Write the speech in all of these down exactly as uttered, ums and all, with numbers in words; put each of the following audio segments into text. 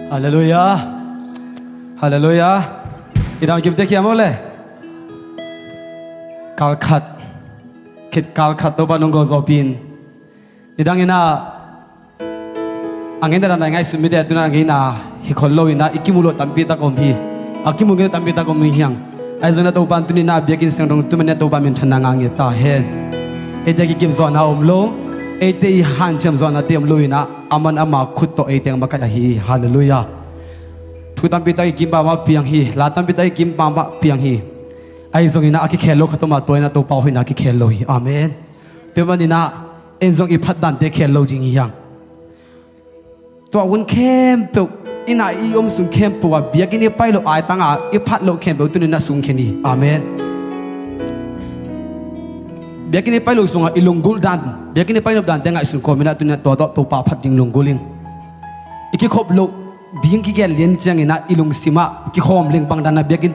Halleluiah. Halleluiah. I dam kim tek hiam aw le? Kalkhat, khit kalkhat Topa nong go zawpi in, nidang in ah a ngeina dan a i ngaihsut mite a tuna a ngeina hi khol lo in ah i kimu loh tampi tak om hi. A kimu ngeina tampi tak om hi hiang. Ahi zongin ah Topa in tuni in ah a biakinn siangtho tung tua manin ah Topa minthanna ngah ngiat ta hen. Eite a kikip zawhna om lo, eite i hanciam zawhnate om lo in ah aman ama khut tawh eite hong makaih ahi hi. Halleluiah. Thu tampi tak i kim pamah piang hi. La tampi tak i kim pamah piang hi. Ahi zongin ah a kikhel lo khat om a, tua in ah Topa hoihna a kikhel lo hi. Amen. Tua manin ah en zong i phat dante khel lo ding hi hiang. Tua hun khempeuh, inn ah i om sung khempeuh ah, biakinn i pai loh aitang a i phat loh khempeuh tuni in ah sungkhen hi. Amen. Biakinn i pai loh sungah i lunggulh dan, biakinn i pai loh dante ngaihsun kawm in ah tuni in ah tua tawh Topa phat ding lunggulh ing. I kikhop loh ding kigen lian ciangin ah i lungsim ah kikhawm leng bang dan a, biakinn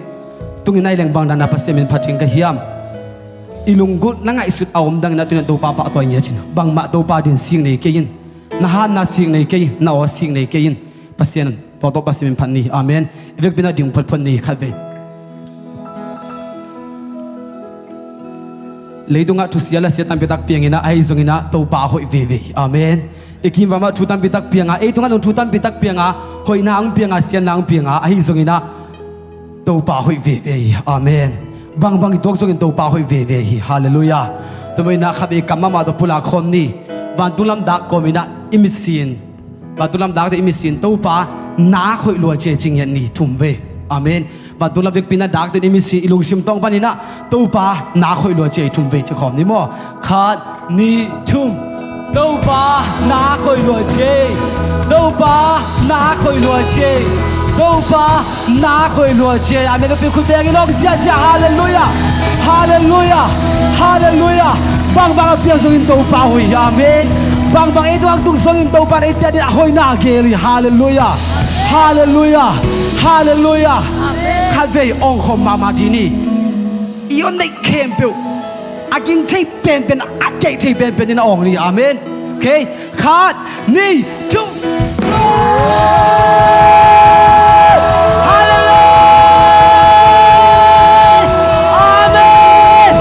tung in ah i leng bang dan a Pasian min phat ding ka hiam? I lunggulh na ngaihsut a om dangin ah tuni in ah Topa pahtawi ngiat in. Bangmah Topa din sik nei kei in. Na hatna sik nei kei, na aw sik nei kei in. Pasian, tua tawh Pasian min phat ni. Amen. I vekpi in ah ding photphot ni khatvei. Leitungah thusia lasia tampi tak piang in ah, ahi zongin ah Topa a hoih veve hi. Amen. I kim pamah thu tampi tak piang a, ei tungah zong thu tampi tak piang a, hoihna hong piang a, siatna hong piang a, ahi zongin ah Topa hoih veve hi. Amen. Bangbang i tuak zongin Topa hoih veve hi. Halleluiah. Tua manin ah khatvei kam mahmah tawh pulak khawm ni. Vantung lam dak kawm in ah i mitsi in, vantung lam dak tawh i mitsi in Topa nak hoih lua ci e ci ngiat ni, thum vei. Amen. Vantung lam vekpi in ah dak tawh i mitsi in i lungsim tawng panin ah Topa nak hoih lua ci e, thum vei ci khawm ni maw. Khat, nih, thum. Topa nak hoih lua ci e. Topa nak hoih lua ci e. Topa nak hoih lua ci e. Amen. Pi khut beng in hong ziahziah. Halleluiah. Halleluiah. Halleluiah. Bangbang a piang zongin Topa hoih hi. Amen. Bangbang ei tungah tung zongin Topa in eite adingin a hoihna gel hi. Halleluiah. Halleluiah. Halleluiah. Khatvei awngkhawm mahmah dih ni. I aw neih khempeuh a ging thei penpen, a keih thei penpen in a awng ni. Amen. Okay. Khat, nih, thum. Halleluiah. Amen.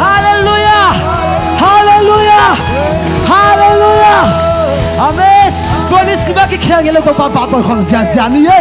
Halleluiah. Halleluiah. Halleluiah. Amen. Tua ni simah kikhel ngei lo Topa pahtawi khawm ziahziah ni e.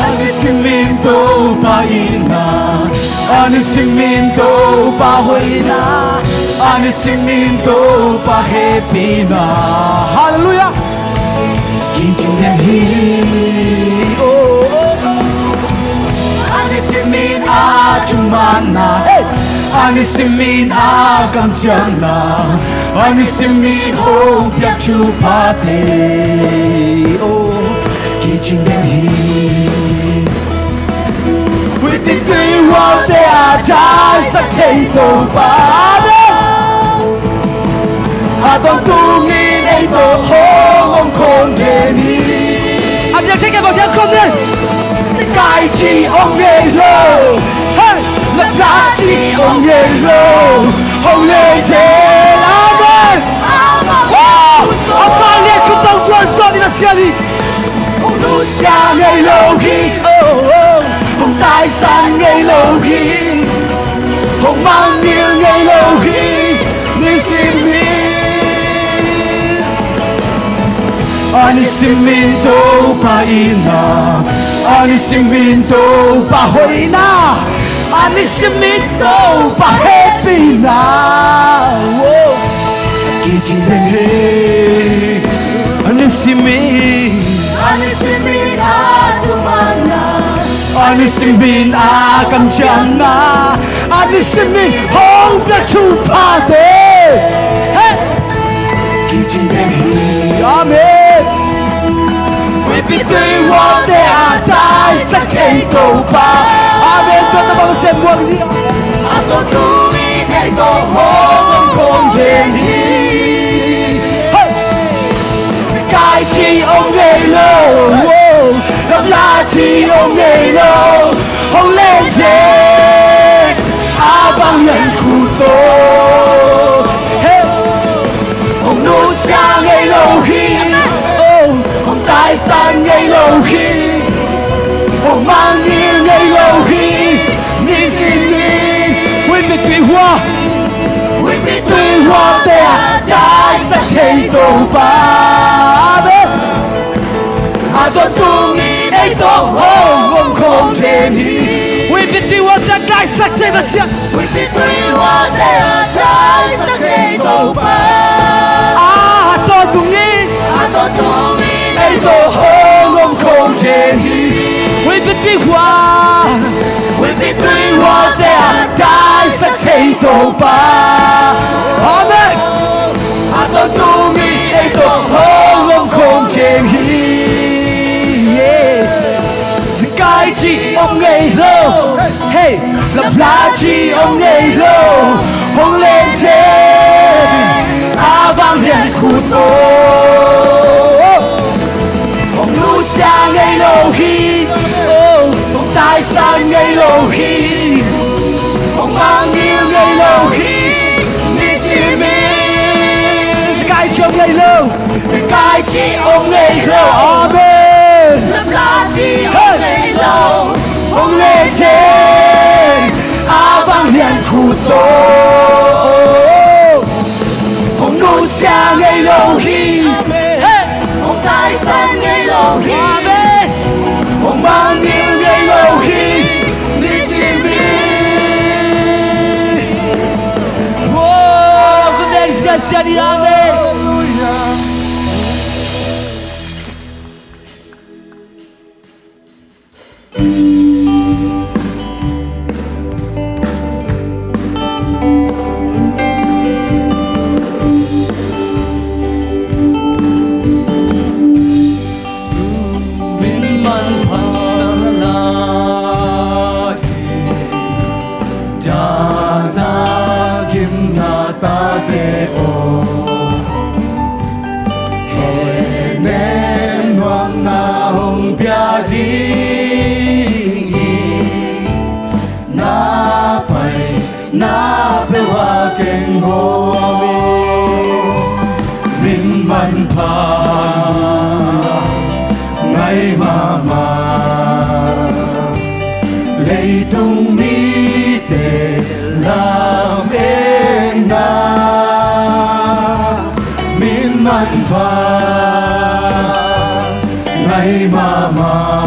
A nisim in Topa itna, a nisim in Topa hoihna, a nisim in Topa hehpihna. Halleluiah. Kicing den hi. Oh, oh, oh. A nisim in a thumanna, hey! A nisim in a kamciamna, a nisim in hong piak thuphate, oh, kicing den hi. Huihpi tuihualte a taisak thei Topa, amen. A tawntungin ei tawh hong om khawm den hi. A biak thei kei bang diak khawm den. Kai ci ong ngei lo. Hey! Lapla ci ong ngei lo. Hong lei thei, amen. Oh! A pau lian khut tawh guan zawh ni, na sia ni. Hong nusia ngei lo hi, oh, oh. Hong taisan ngei lo hi. Hong mangngilh ngei lo hi. Nisim in, a nisim in Topa itna, a nisim in Topa hoihna, a nisim in Topa hehpihna, oh, kicing den hi. A nisim in, a nisim in a thumanna, a nisim in a kamciamna, a nisim in hong piak thuphate, hey! Kicing den hi. Amen. Huipitui huate a taisak thei Topa. Amen. Tua tawh bang Pasian muang ni. A tawntung in ei tawh hong om khawm den hi. Hei! Zekai ci om ngei lo, oh. Gamla ci om ngei lo. Hong len den, a bang lian khut tawh. Hei! Hong nusia ngei lo hi, oh, hong taisan ngei lo hi, hong mangngilh ngei lo hi, nisim ni. Huipitui hua, huipitui huate a taisak thei Topa. Amen. A tawntung in ei tawh hong om khawm den hi. Huipitui huate a taisak thei Pasian. Huipitui huate a taisak thei Topa. A tawntung in, a tawntung in ei tawh hong om khawm den hi. Huipitui hua, huipitui huate a taisak thei Topa. Amen. A tawntung in ei tawh hong om khawm den hi. Zekai ci om ngei lo, hei, lamhla ci om ngei lo. Hong len den, a bang lian khut tawh. Hong nusia ngei lo hi, oh, hong taisan ngei lo hi, hong mangngilh ngei lo hi, nisim in. Zekai ci om ngei lo. Zekai ci om ngei lo. Amen. Lamhla ci om ngei lo. Hong len den, a bang lian khut tawh. Hong nusia ngei lo hi. Amen. Hong taisan ngei lo hi. Amen. Hong mangngilh ngei lo hi. Nisim in. Wow, ka beng sia sia ni. Amen. Hallelujah. Min manphatna lai hi, dahna gimna tate aw, hehnem nuamna hong pia ding hi. Na pai na peuh ah keng hawm in, min manpha ngai mahmah. Leitung mite lametna min manpha ngai mahmah.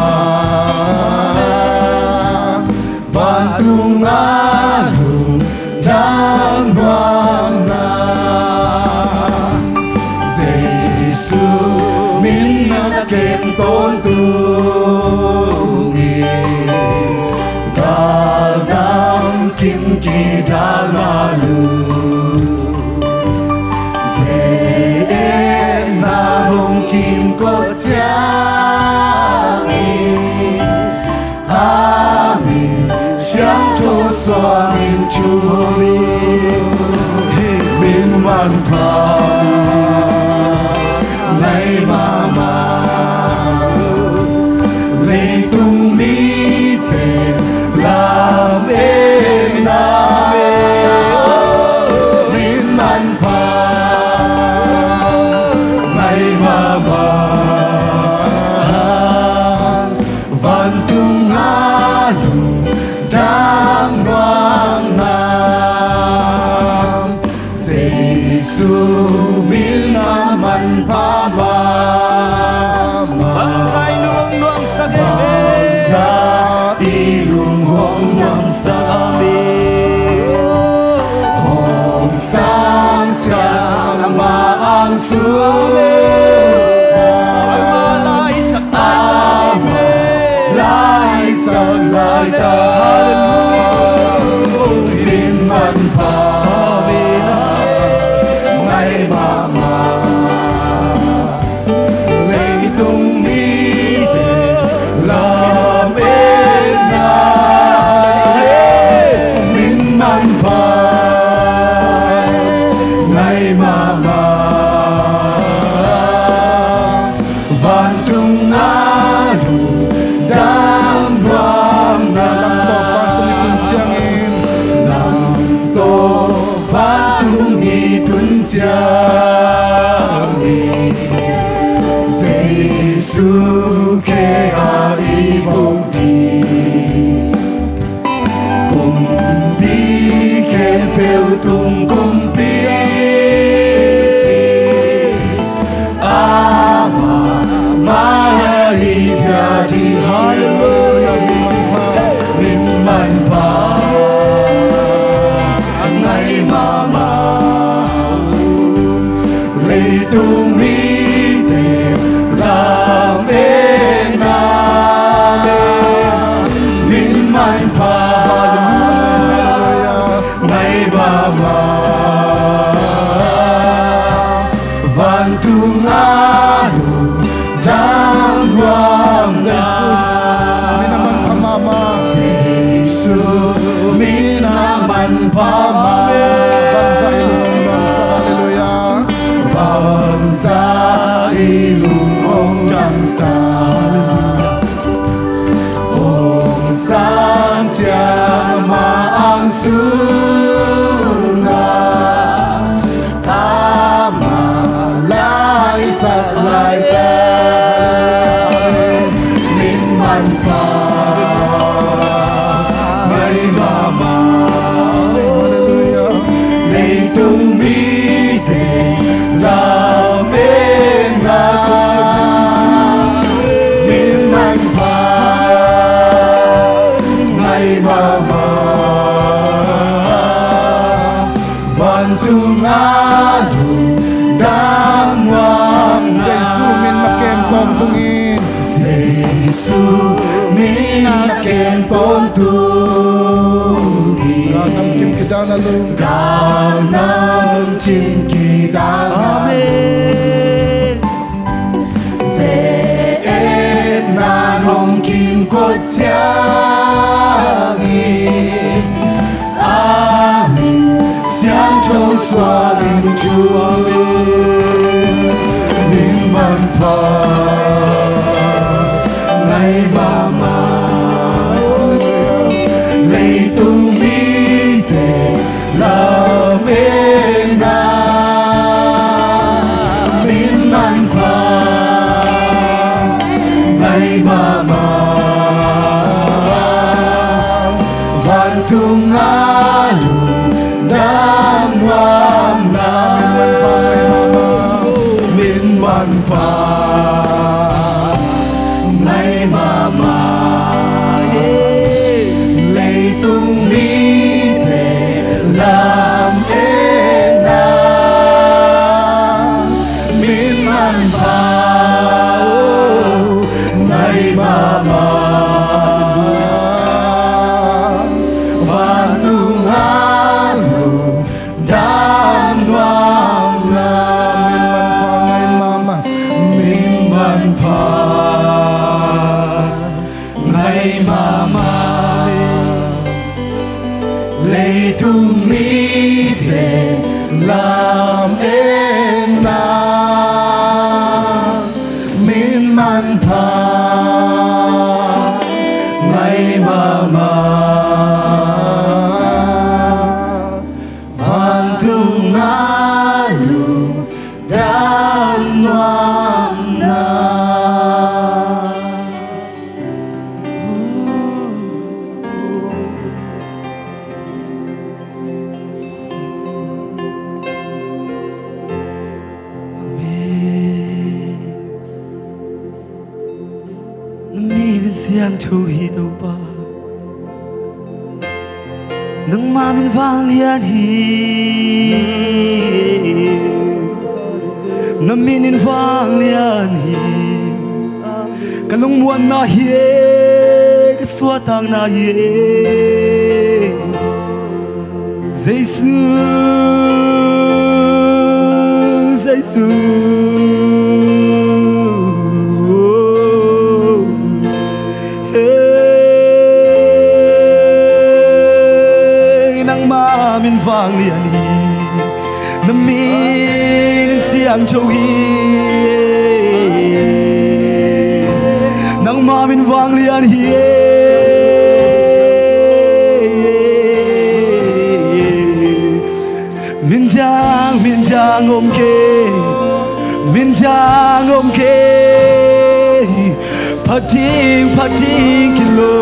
Vantung a lungdam nuamna, Jesu min a kem tawntung hi. Galnam kim kidal mah lung, zei-etna hong kinkot ciangin, a min siangtho suangin thum hi. Min manpha ngai mahmah. Jesu kei a i bawng ding, kumpi khempeuh tung kumpi ding, amah mah i pia ding. Halleluiah. Min manpha ngai mahmah, leitung mite lametna, min manpha ngai mahmah, vantung a lungdam nuam. Jesu min a manpha mahmah. Jesu min a manpha mahmah. Amen. Bangzah i lung hong damsak, halleluiah. Bangzah i lung hong damsak, halleluiah. Hong sang ciang mah ang sungah, amah laisak lai pen, min manpha ngai mahmah, leitung mite lametna, min manpha ngai mahmah, vantung a lungdam nuam na. Jesu min na kem tawntung in. Jesu min na kem tawntung in. Galnam cim kidan a lung. Galnam cim kidan a lung. Amen. Ze-etna hong kimkot ciangin, a min siangtho suak in thu, min manpha ngai mahmah, leitung mite lametna, min manpha ngai mahmah, vantung a lungdam nuam na, min manpha ngai mahmah, leitung mite lametna, min manpha ngai mahmah, vantung a lungdam nuam na, min manpha ngai mahmah, min manpha ngai mahmah, leitung mite lametna, min manpha ngai mahmah, vantung a lungdam nuam na. Amen. Na min in siangtho hi Topa. Nangma min vanglian hi. Na min in vanglian hi. Ka lungmuanna hi e, ka suahtakna hi e. Jesu, Jesu. Hey, nangma min vanglian hi. Na min siangtho hi. Nangma min vanglian hi. Min dang, min dang om kei. Min dang om kei. Phat ding, phat ding kilo.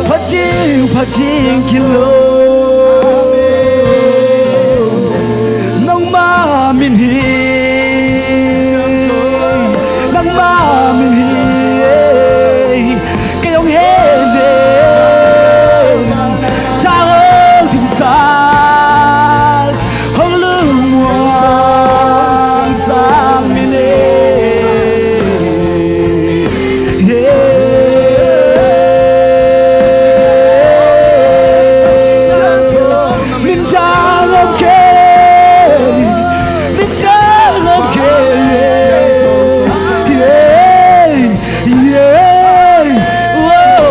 Phat ding, phat ding kilo. Nangma min hi. Nangma min hi. Kei hong hen hi. Tha hong dimsak, hong lungmuang sang min hi. Yeah. Min dang om kei, min dang om kei. Yeah. Yeah, whoa.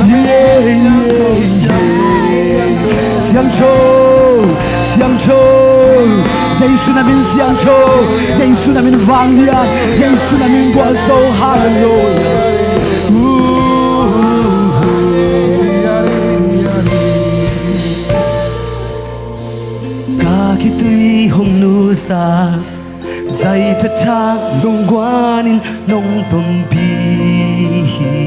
Yeah, yeah, yeah. Siangtho, siangtho. Jesu na min siangtho, Jesu na min vanglian, Jesu na min gualzo. Hallelujah. Ooh. Ka khitui hong nusak, zai thathak nong guanin nong pampi hi.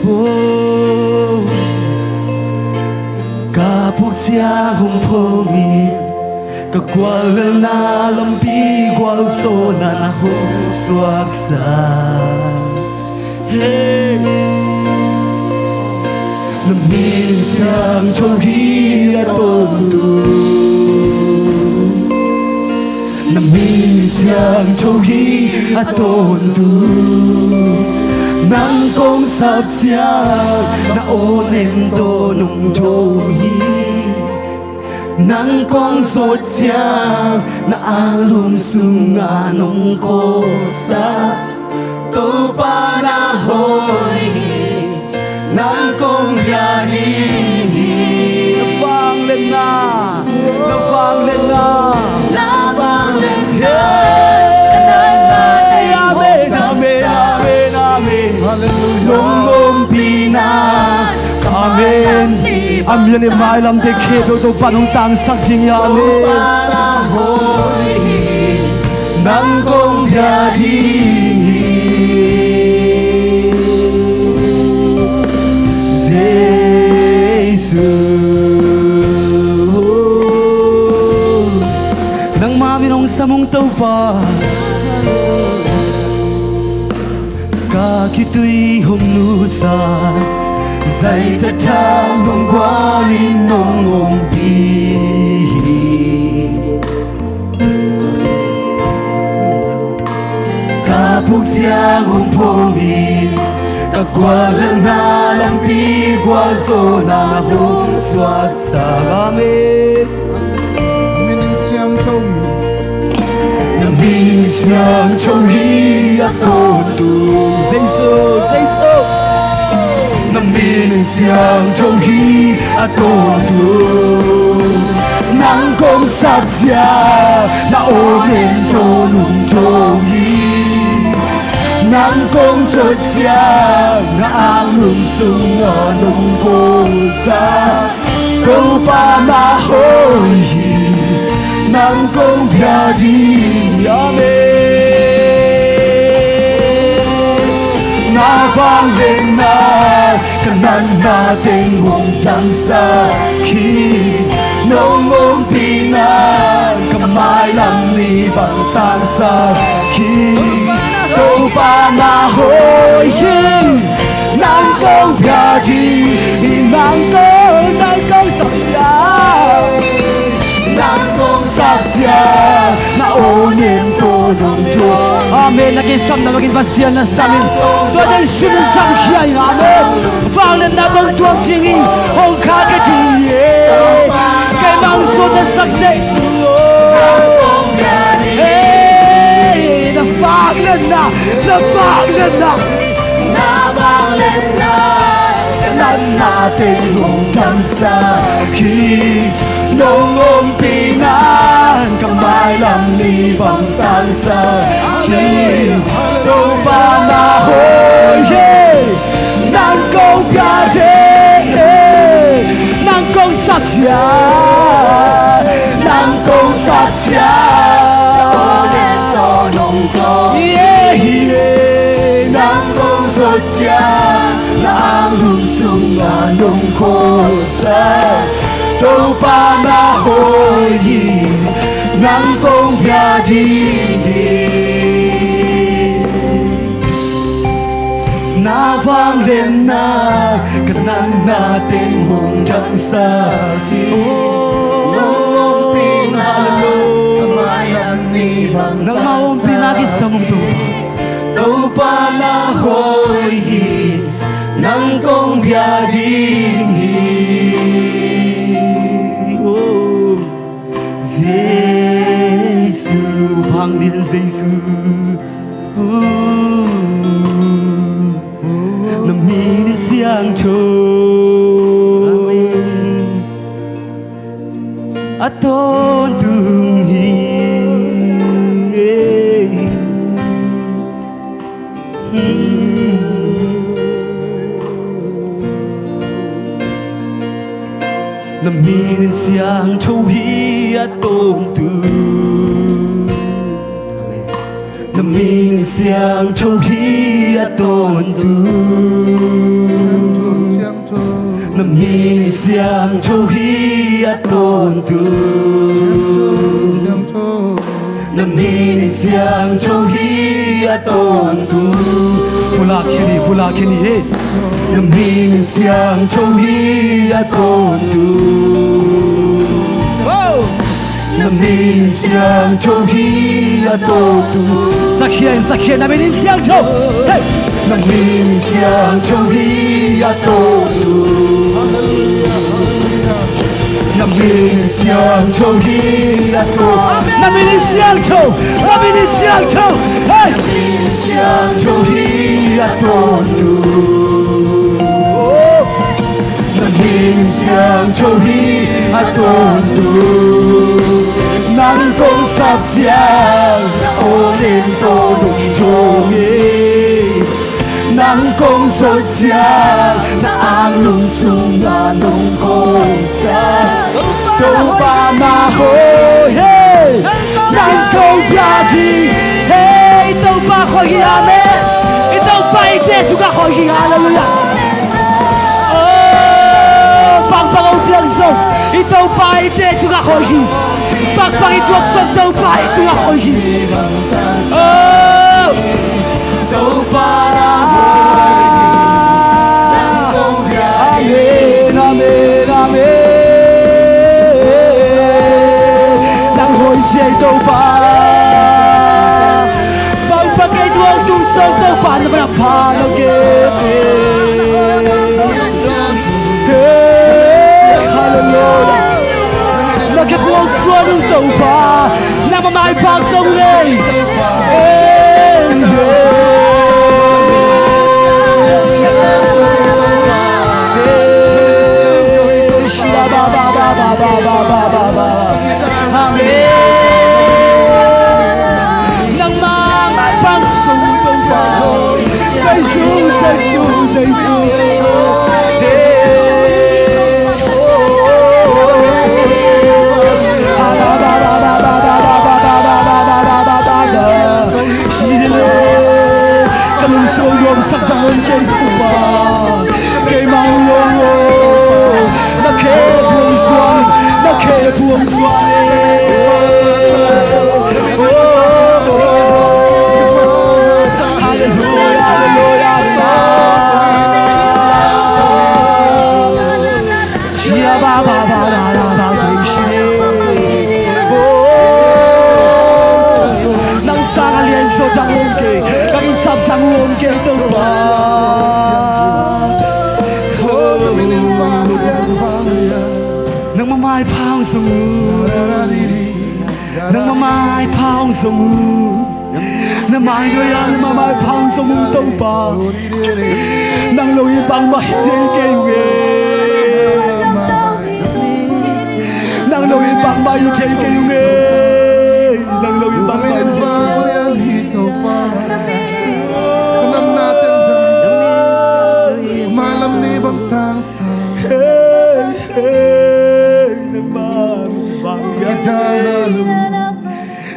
Oh, ka puk ciang hong phongin, ka guallelhna lampi gualzawhna na hong suaksak. Hey. Na min siangtho hi a tawntung. Na min siangtho hi a tawntung. Nang kong sap ciang na aw nem tawh nong thawh hi. Nang kong zawt ciang na anglum sungah nong kawhsak. Topa na hoih hi, nang kong bia ding hi. Na vangliatna, na vangliatna, na vangliatna. Hey, amen, amen, amen, amen. Hallelujah. Nong ompihna, amen. A mite mailam te khempeuh Topa nong tangsak ding hi, amen. Nang kong bia ding hi, Jesu. Nangma min hong sam ung Topa. Ka khitui hong nusak, zai thathak nong guanin nong ompih hi. Ka puk ciang hong phongin, ka guallelhna lampi gualzawhna hong suaksak. Amen. Min siangtho hi. Na min siangtho hi a tawntung. Jesu, Jesu. Na min siangtho hi a tawntung. Nang kong sap ciang na aw nem tawh nong thawh hi. Nang kong zawt ciang na anglum sungah nong kawhsak. Topa na hoih hi, nang kong bia ding hi. Amen. Na vangliatna, ka natna teng hong damsak hi. Nong ompihna, ka mailam ni bang tangsak hi. Topa na hoih hi, nang kong bia ding hi. Nang kong, nang kong sap ciang, nang kong sap ciang na aw nem tawh nong thawh. Amen. Na kisapna bangin Pasian na sam in. Tua teng sim in samkhia in. Amen. Vangliatna kong tuak ding hi. Hong khak ka ding hi. Keimah hong suaktasak Jesu. Hey, na vangliatna, na vangliatna, na vangliatna, ka natna teng hong damsak hi. Nong ompihna, ka mailam ni bang tangsak hi. Topa na hoih hi, nang kong Sak ciang na aw leh tawh nong tawng hi. Nang kong zawh ciang na anglum sungah nong khualzak. Topa na hoih hi, nang kong bia ding hi. Na vangliatna ka natna teng hong damsak hi. Nang ompihna, nangmah ompihna kisam ung Topa. Topa na hoih hi, nang kong bia ding hi. Oh, Jesu, vanglian Jesu. Na min in siangtho a tawntung hi. Na min in siangtho hi a tawntung. Na min in siangtho hi a tawntung. Na min in siangtho hi a tawntung. Na min in siangtho hi a tawntung. Pulak khin hi, pulak khin hi, hey. Na min in siangtho hi a tawntung. Wow! Na min in siangtho hi a tawntung. Sakhia in, sakhia, na min in siangtho. Hey! Na min in siangtho hi a tawntung. Na min in siangtho hi a tawntung. Na min in siangtho. Na min in siangtho. Hey! Na min in siangtho hi a tawntung. Oh! Na min in siangtho hi a tawntung. Nang kong sak ciang na aw leh tawh nong tawng hi. Nang kong zawh ciang na anglum sungah nong khualzak. Topa na hoih hi, nang kong bia ding hi. I Topa hoih hi, amen. I Topa i teh tungah hoih hi, halleluiah. Oh, bangmah hong piang zong i Topa i teh tungah hoih hi. Bangmah i tuak zong Topa i tungah hoih hi. Oh, Topa na hoih hi. Amen, amen, amen. Nang hoih ci hi Topa. Bangmah kei tungah tung zong Topa na manpha na gen hi. Hey, halleluiah. Na khe khuang suan ung Topa. Nangmah maipha hong zong hi. Hey, hey. Hey, shia ba ba ba. Amen. Nangmah maipha hong zong Topa. Jesu, Jesu, Jesu. Ka lungsim hong nuamsak dang om kei Topa. Keimah hong lawng aw. Na khe phuang suan, na khe phuang suan. Halleluiah, halleluiah, halleluiah. Shia ba ba ba ba ba ba ba. Oh, nang sang a lianzaw dang om kei, ka kisap dang om kei Topa. Nangmah maipha hong zong uh. Nangmah maipha hong zong uh. Na mai nuai-ah nangmah maipha hong zong uh Topa. Nang lo hi bangmah hi thei kei ung e. Nang lo hi bangmah hi thei kei ung e. Nang lo hi bangmah hi thei kei ung e. Hey, hey, nangmah bang hi a.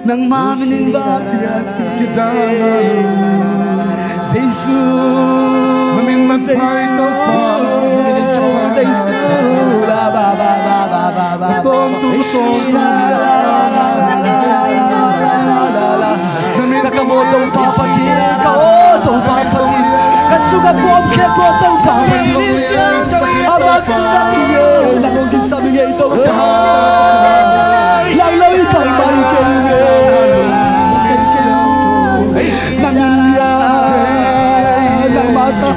Nangma min in vang pian. Jesu. Na min manpha hi Topa. Jesu. La ba ba ba ba ba ba. Na tawntung, tawntung. Ka, ka maw Topa Pathian, ka aw Topa Pathian, ka sung a puam khempeuh Topa Pathian. Amah kisam ing e, nang hong kisam ing e Topa. Lau lo i pai mai kei ing e. Nang in lian, nangmah tha.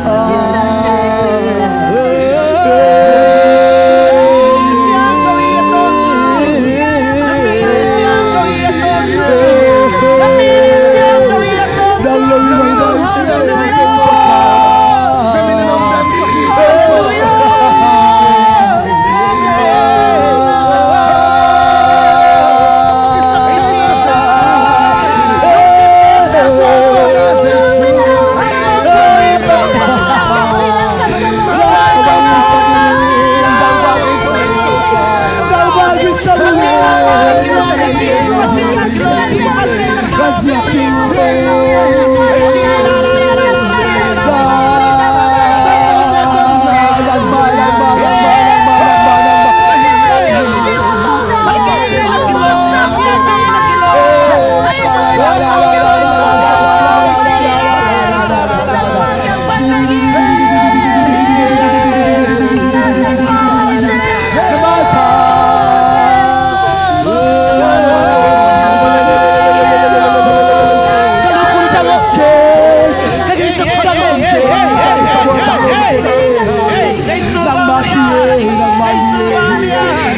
Nangmah hi e, nangmah hi e.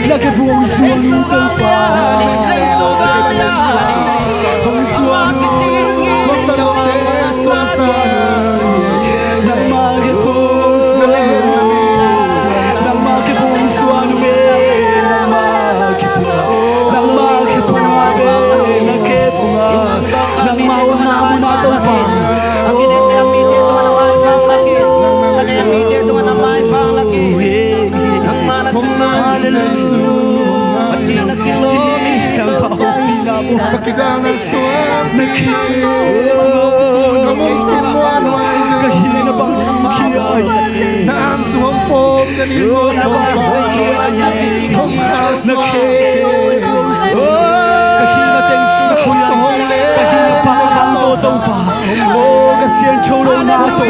Na khe phung hong suan uh Topa. Hong suan uh. Nangmah khe phung hong suan uh. Nangmah khe phung hong suan uh e. Nangmah khe phung. Nangmah khe phung a be. Na khe phung a. Nangmah hong na mun a Topa. Hallelujah. Na kidal na suan na kidal na mungkin muan huai. Ka hih na bang sung khia hi. Na ang sung hong pom na ni muan hong pom. Hong kha suan na kidal. Ka hih na teng sung khia hi. Ka hih na bang bang to Topa. Oh, ka siangtho lo na to,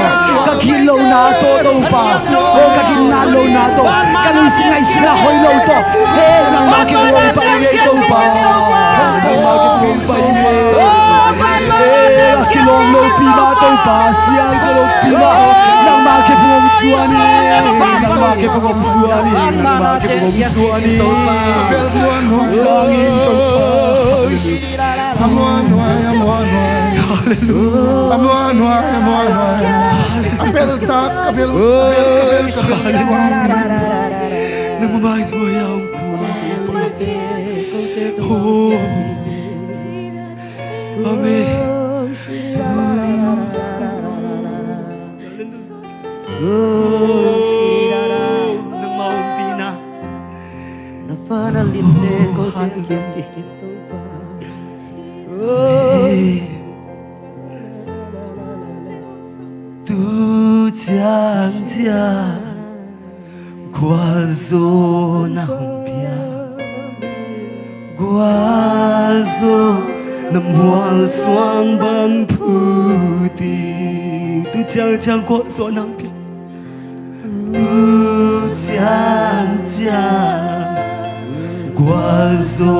ka gim lo na to Topa. Oh, ka gim na lo na to, ka lungsim ngaihsutna hoih lo to. He, nangmah khe phung hong pai ing e Topa. Nangmah khe phung hong pai ing e. He, a kilawm lopi mah Topa, siangtho lopi mah. Nangmah khe phung hong suan ing e. Nangmah khe phung hong suan ing e. Nangmah khe phung hong suan ing e. Suan ing Topa. A muanhuai, a muanhuai. Hallelujah. A muanhuai, a muanhuai. A beltak, a bel, a bel, a bel, a bel. Hallelujah. Nangmah in huai a hong pu. Oh. Amen. Oh, nangmah ompihna. Na fa na lim te ko te kiam ki Topa. Tu ciang ciang gualzo na hong pia. Gualzo na mual suang bang phu ding. Tu ciang ciang gualzo na hong pia. Tu ciang ciang gualzo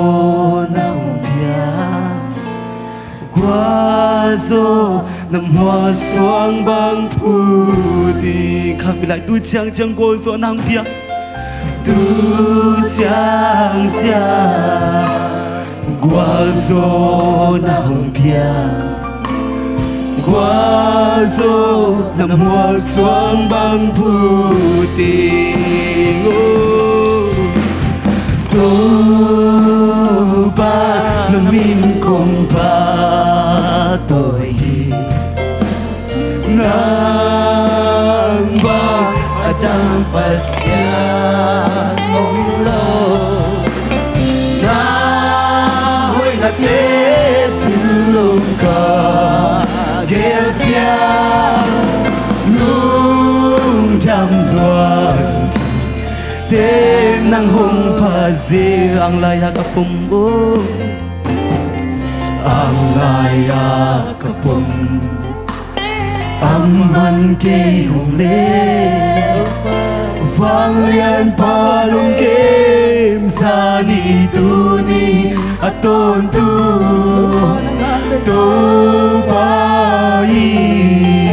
na hong pia. Gualzo na mual suang bang phu ding. Khan pi lai, tu ciang ciang gualzo na hong pia. Tu ciang ciang gualzo na hong pia. Gualzo na mual suang bang phu ding. Oh, Topa na min kong phat tawi hi. Nang bang a dang Pasian om lo. Na hoihnate Gelsia lungdam luan te nang hong pha zel. Ang lai-a ka pom, oh, ang lai-a ka pom. Amah in kei hong leh vanglianpa lungkim sa ni, tuni a tawntung Topa hi.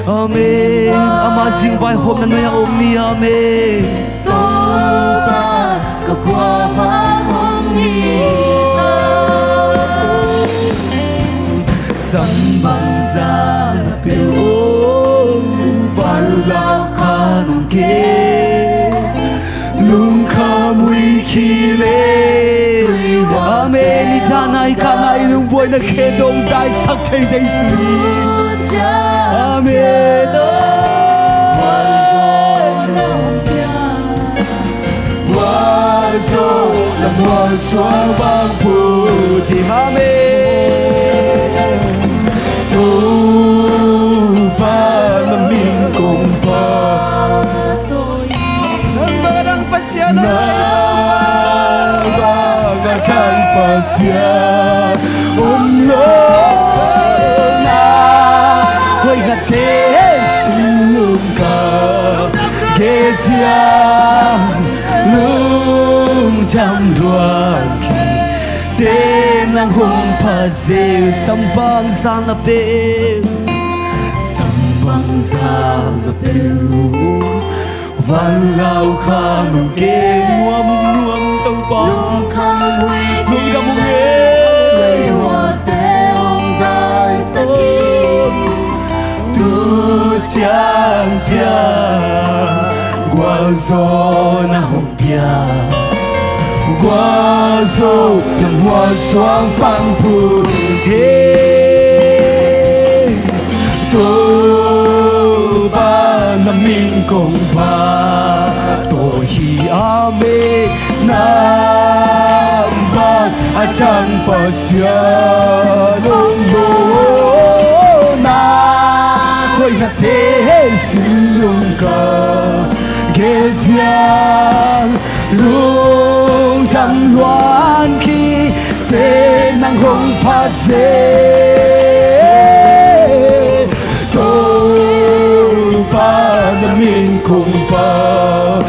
Amen. Ama zing vaihawmna nuai-ah om ni. Amen. Topa ka khuavak hong hi a, sam bangzah na peuh, oh, vanlau kha nong kem, lungkham huih khi le. Amen. I dahna i kahna i lungbuaina khempeuh hong daisak thei Jesu hi. Amen. Gualzo na mualsuang bang phut hi. Amen. Topa na min kong phat, nang bang a dang Pasian, nang bang a dang Pasian om lo. Na hoihna te sin lungkham, gelsia lungdam luan khi te nang hong pha zel. Sam bangzah na peuh, sam bangzah na peuh, vanlau kha nong kem, nuam, nuam Topa. Lungdam hong e. Tu ciangciang gualzo na hong pia, gualzo na mualsuang bang phut hi. Topa na min kong phat hi. Amen. Nang bang a dang Pasian om lo. Na hoihna te sin lungkham, gelsia lungdam luan khi te nang hong pha zel. Topa na min kong phat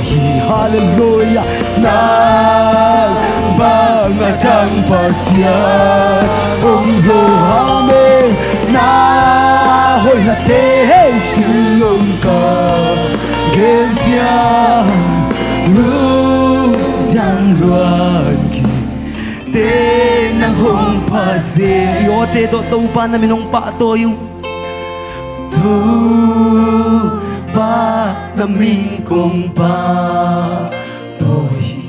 hi. Halleluiah. Nang bang a dang Pasian om lo. Amen. Na hoihna te sin lungkham, gelsia lungdam luan khi te nang hong pha zel. I awte tawh Topa na min hong pahtawi ung. Topa na min kong pahtawi hi.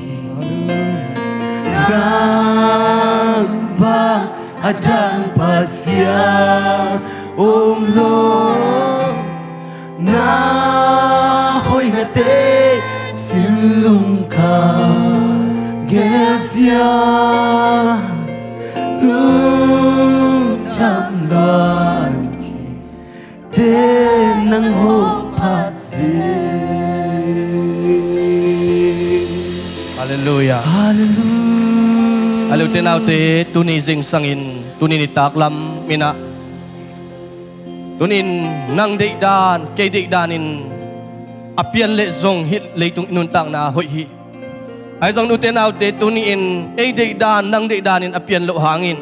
Nang bang a dang Pasian om lo. Na hoihna te sin lungkham, gelsia lungdam luan khi te nang hong pha zel. Halleluiah. Halleluiah. A le ute naute, tuni zingsangin, tuni nitaklam in ah, tuni in nang deihdan, kei deihdan in a pian leh zong hih leitung i nuntakna hoih hi. Ahi zongin ute naute, tuni in ei deihdan, nang deihdan in a pian loh hangin,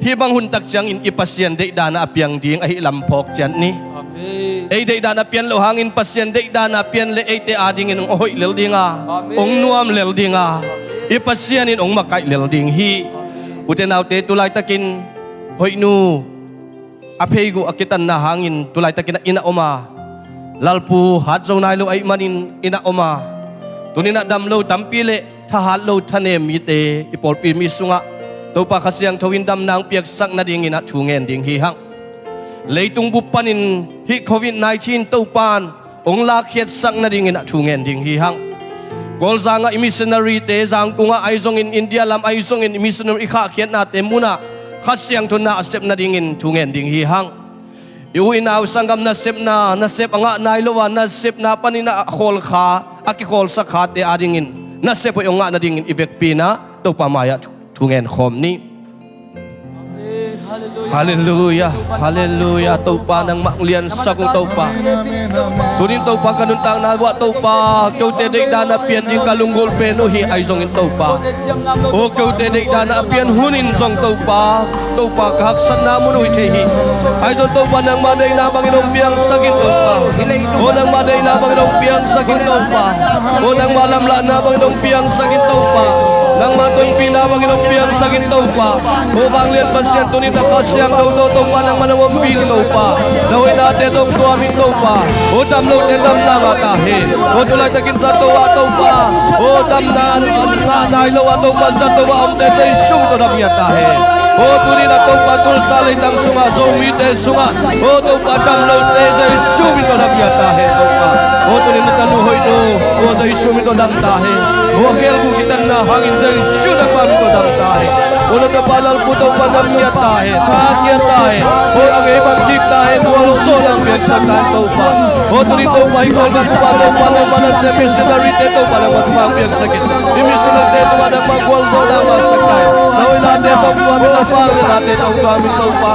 hih bang hun tak ciangin i Pasian deihdan ah a piang ding ahih lam phawk ciat ni. Amen. Ei deihdan a pian loh hangin Pasian deihdan a pian leh eite adingin hong hoih lel ding a, Amen, hong nuam lel ding a, Amen, i Pasian in hong makaih lel ding hi. Amen. Ute naute, tu laitakin Hoihnu a pheiguh a kitanna hangin tu laitakin ah inn ah om a, lalpu hat zo nai lo ahih manin inn ah om a, tuni in ah dam lo tampi le thahat lo thanem mite i pawlpi mi sungah Topa Kha Siangtho in damna hong piaksak nadingin ah thu ngen ding hi hang. Leitung bup panin hih covid nineteen Topa in hong lakkhiatsak nadingin ah thu ngen ding hi hang. Kawlzang ah i missionary-te, Zangkung ah ahi zongin, India lam ahi zongin i missionary i khahkhiatnate mun ah Kha Siangtho na a sep nadingin thu ngen ding hi hang. I u i nau sanggam nasepna, nasep a ngah nai lo a nasepna panin a khawlkha, a kikhawlsak khate adingin nasep hoih hong ngah nadingin i vekpi-in ah Topa mai-ah thu ngen khawm ni. Halleluiah, halleluiah. Topa nangmah hong liansak ung Topa. Tunin Topa ka nuntakna uah Topa, keute deihdan a pian ding ka lunggulh pen uh hi ahi zongin Topa, aw keute deihdan a pian hunin zong Topa, Topa ka haksatna mun uh hi thei hi. Ahi zong Topa nangmah deihna bangin hong piangsak in Topa, aw nangmah deihna bangin hong piangsak in Topa, aw nangmah lamlahna bangin hong piangsak in Topa, nangmah tonpihna bangin hong piangsak in Topa. Aw vanglian Pasian, tunin na Kha Siangtho tawh Topa nangmah na ompih in Topa, na hoihnate tawh hong tuam in Topa. Aw dam lote damna ngah ta hen. Aw tu laitakin zato ah Topa, aw damna ngah nai lo ah Topa, zato ah omte Jesu min tawh dam ngiat ta hen. Aw tunin ah Topa Tulsa leitang sungah Zomite sungah, aw Topa dam lote Jesu min tawh dam ngiat ta hen Topa. Aw tunin na tanu hoih nu, aw Jesu min tawh dam ta hen. Aw a khel uh kitanna hangin Jesu nangmah min tawh dam ta hen. Aw na tapa Lalpu Topa dam ngiat ta hen, tha ngiat ta hen. Aw a ngei bang kik ta hen, gualzawhna piaksak ta hen Topa. Aw tunin Topa hih gualzawhna Topa nangmah na sem missionary-te Topa nangmah thupha piaksak in. Hih missionary-te Topa nangmah gualzawhna ngahsak ta hen. Na hoihnate tawh tuam in, na vangliannate tawh tuam in Topa.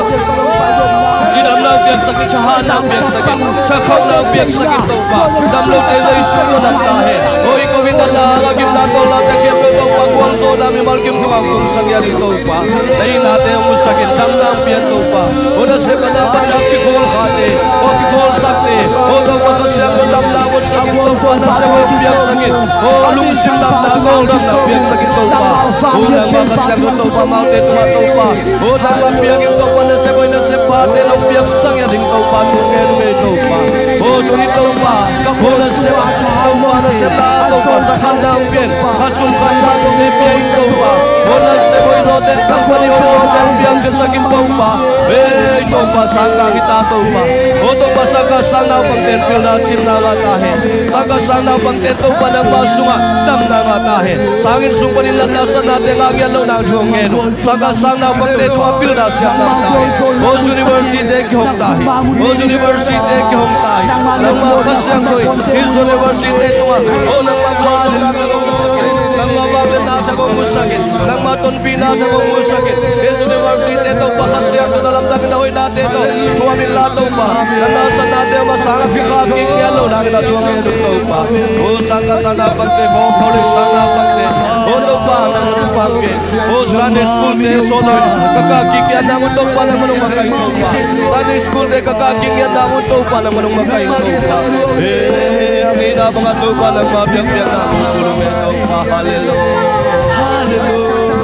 Cidamna piaksak in, thahatna piaksak in, thakhauhna piaksak in Topa. Dam lote Jesu min tawh dam ta hen. Aw i Covid-na a gimna tawlnate khiat peuh Topa gualzawhna mimal kim tungah hong sak ngiat in Topa. Na hihnate hong musak in, damna hong pia in Topa. Aw na sepna panin a kikhawlkhate, aw kikholsakte, aw Topa Kha Siangtho damna hong musak in Topa, na sem hong piaksak in. Aw lungsim damna, gawl damna piaksak in Topa. Aw nangmah Kha Siangtho Topa amaute tungah Topa, aw nangmah piang in Topa, na sem hoih na sem phate nong piaksak ngiat ding Topa thu ngen uh hi Topa. Aw tuni Topa, aw na sem, Topa na sem na Topa zakhanna hong pia in, kha sung khanna tawh pia in Topa. Aw na sem hoih nawte, kha panin hoih nawte hong piang khiasak in Topa. Ei Topa sangkah hi ta Topa. Aw Topa sangkah sang naupangte in pilna cimna ngah ta hen. Sangkah sang naupangte in Topa nangmah sungah damna ngah ta hen. Sang inn sung panin latna satnate ngah ngiat loh nang thu hong ngen uh. Sangkah sang naupangte tungah pilna siamna ta hen. Aw university-te kihong ta hi. Aw university-te kihong ta hi. Nangmah Kha Siangtho in hih university-te tungah, aw nangmah gualzawhna tha hong musak in, nangmah vanglianna tha hong musak in, nangmah tonpihna tha hong musak in. Hih university-te Topa Kha Siangtho na lamdang in, na hoihnate tawh tuam in la Topa. Na nasepnate a masa a kikhak kik ngiat loh nang na thu hong ngen uh Topa. Aw sangkah sang naupangte, aw college sang naupangte, aw Topa nangmah thupha hong pia in. Aw Sunday school-te sawt lo in, ka kah kik ngiat nang un Topa nangmah hong makaih Topa. Sunday school-te ka kah kik ngiat nang un Topa nangmah hong makaih Topa. Ei a ngeina bangah Topa nangmah biakpiakna hong pulum hen Topa. Halleluiah. Halleluiah.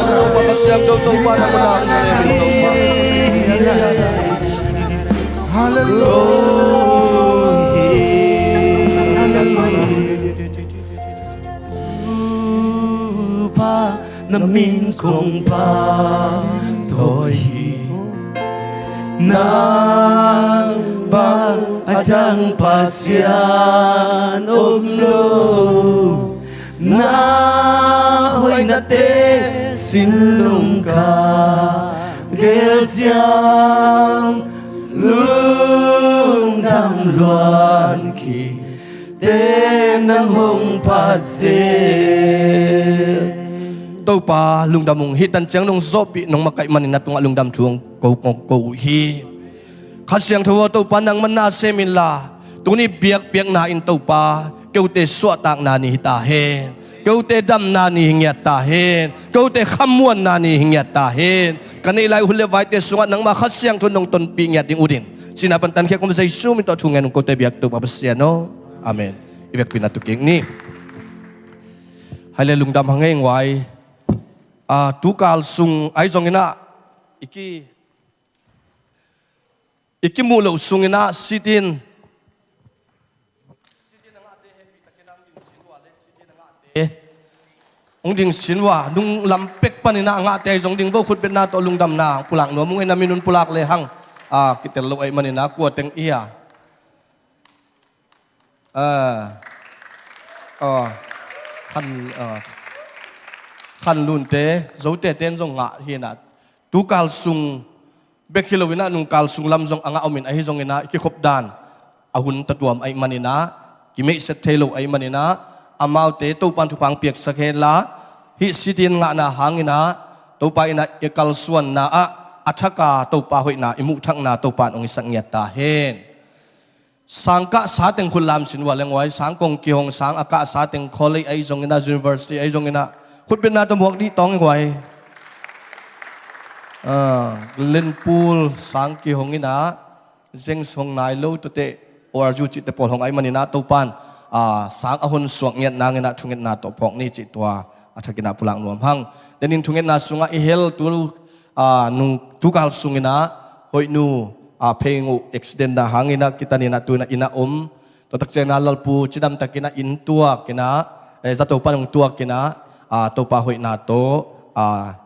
Topa Kha Siangtho Topa nangmah na hong sem in Topa. Halleluiah. Topa na min kong pahtawi hi. Nang bang a dang Pasian om lo. Na hoihnate sinlung ka gel ciang, lungdam luan kik teh nang hong phat zel. Topa lungdam ung, hih tan ciang nong zawhpih nong makaih manin na tungah lungdam thu hong ko, ko, ko uh hi. Kha Siangtho aw Topa nangmah na sem inla, tuni biakpiakna in Topa keute suahtakna ni hi ta hen. Keute damna ni hi ngiat ta hen. Keute khamuanna ni hi ngiat ta hen. Ka neih lai hun le vaite sungah nangmah Kha Siangtho nong tonpih ngiat ding uh din, sihna pan tankhiat kong Jesu min tawh thu ngen ung kote biak Topa Pasian aw. Amen. I vekpi-in a tu kik ni. Hai le lungdam hang ei nguai. A, tukal sung ahi zongin ah i ki, i kimuh loh sungin ah sit-in hong ding sin uh a, nung lam pek panin ah a ngahte ahi zong ding vo, khutbetna tawh lungdamna hong pulak nuam ung ei, na min un pulak lehang a kitel lo ahih manin ah kua teng i a. A, a, khan, a, Khanlunte, Zote ten zong ngah hi inah, tukal sung bek hi lo inah nungkal sung lam zong a ngah om in, ahi zong inah i kikhop dan a hun tatuam ahih man inah, kimeihset thei lo ahih man inah, amaute Topan thupha piaksak hen la, hih C T N ngahna hang inah Topa inah i kalsuanna ah a thak a Topa hoihna i muhthakna Topan hong i sak ngiat ta hen. Sang kahsa teng khut lam sin uh a leng uai, sang kong kihong, sang a kahsa teng college ahi zong inah, university ahi zong inah, khutbetna tawh muak dih tawng i uai. Ah, Lenpul sang kihong inah, James hong nai lo, tuate O R U cihte pawl hong ahih man inah Topan, ah, sang a hon suak ngiat nang inah thungetna tawh phawk ni cih tua a thak inah pulak nuam hang. Denin thungetna sungah i hel tu, ah, nung tukal sung inah hoihnu, ah, Pheng uh accident na hang inah kitan inah tu inah inn ah om. Tua tak ciang inah Lalpu cidam tak inah inn tuak inah, eh, zato pan hong tuak inah, ah, Topa hoihna tawh, ah,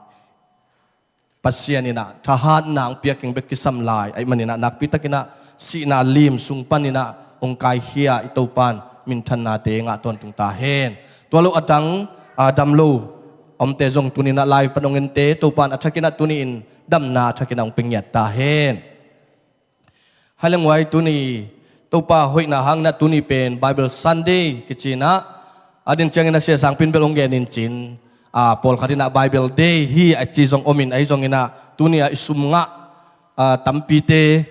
Pasian inah thahatna hong piak keng bek kisam lai ahih man inah, nakpi tak inah sihna lim sung pan inah hong kaikhia i Topan minthannate ngah tawntung ta hen. Tua lo a dang, ah, dam lo omte zong tuni inah live pan hong ente Topan a thak inah tuni in damna a thak inah hong pia ngiat ta hen. Hai leng uai, tuni Topa hoihna hang inah tuni pen Bible Sunday kici inah, a din ciang inah sia sang pin bel hong gen in cin, ah, pawlkhat inah Bible Day hi a ci zong om in, ahi zong inah tuni a i sum ngah, ah, tampite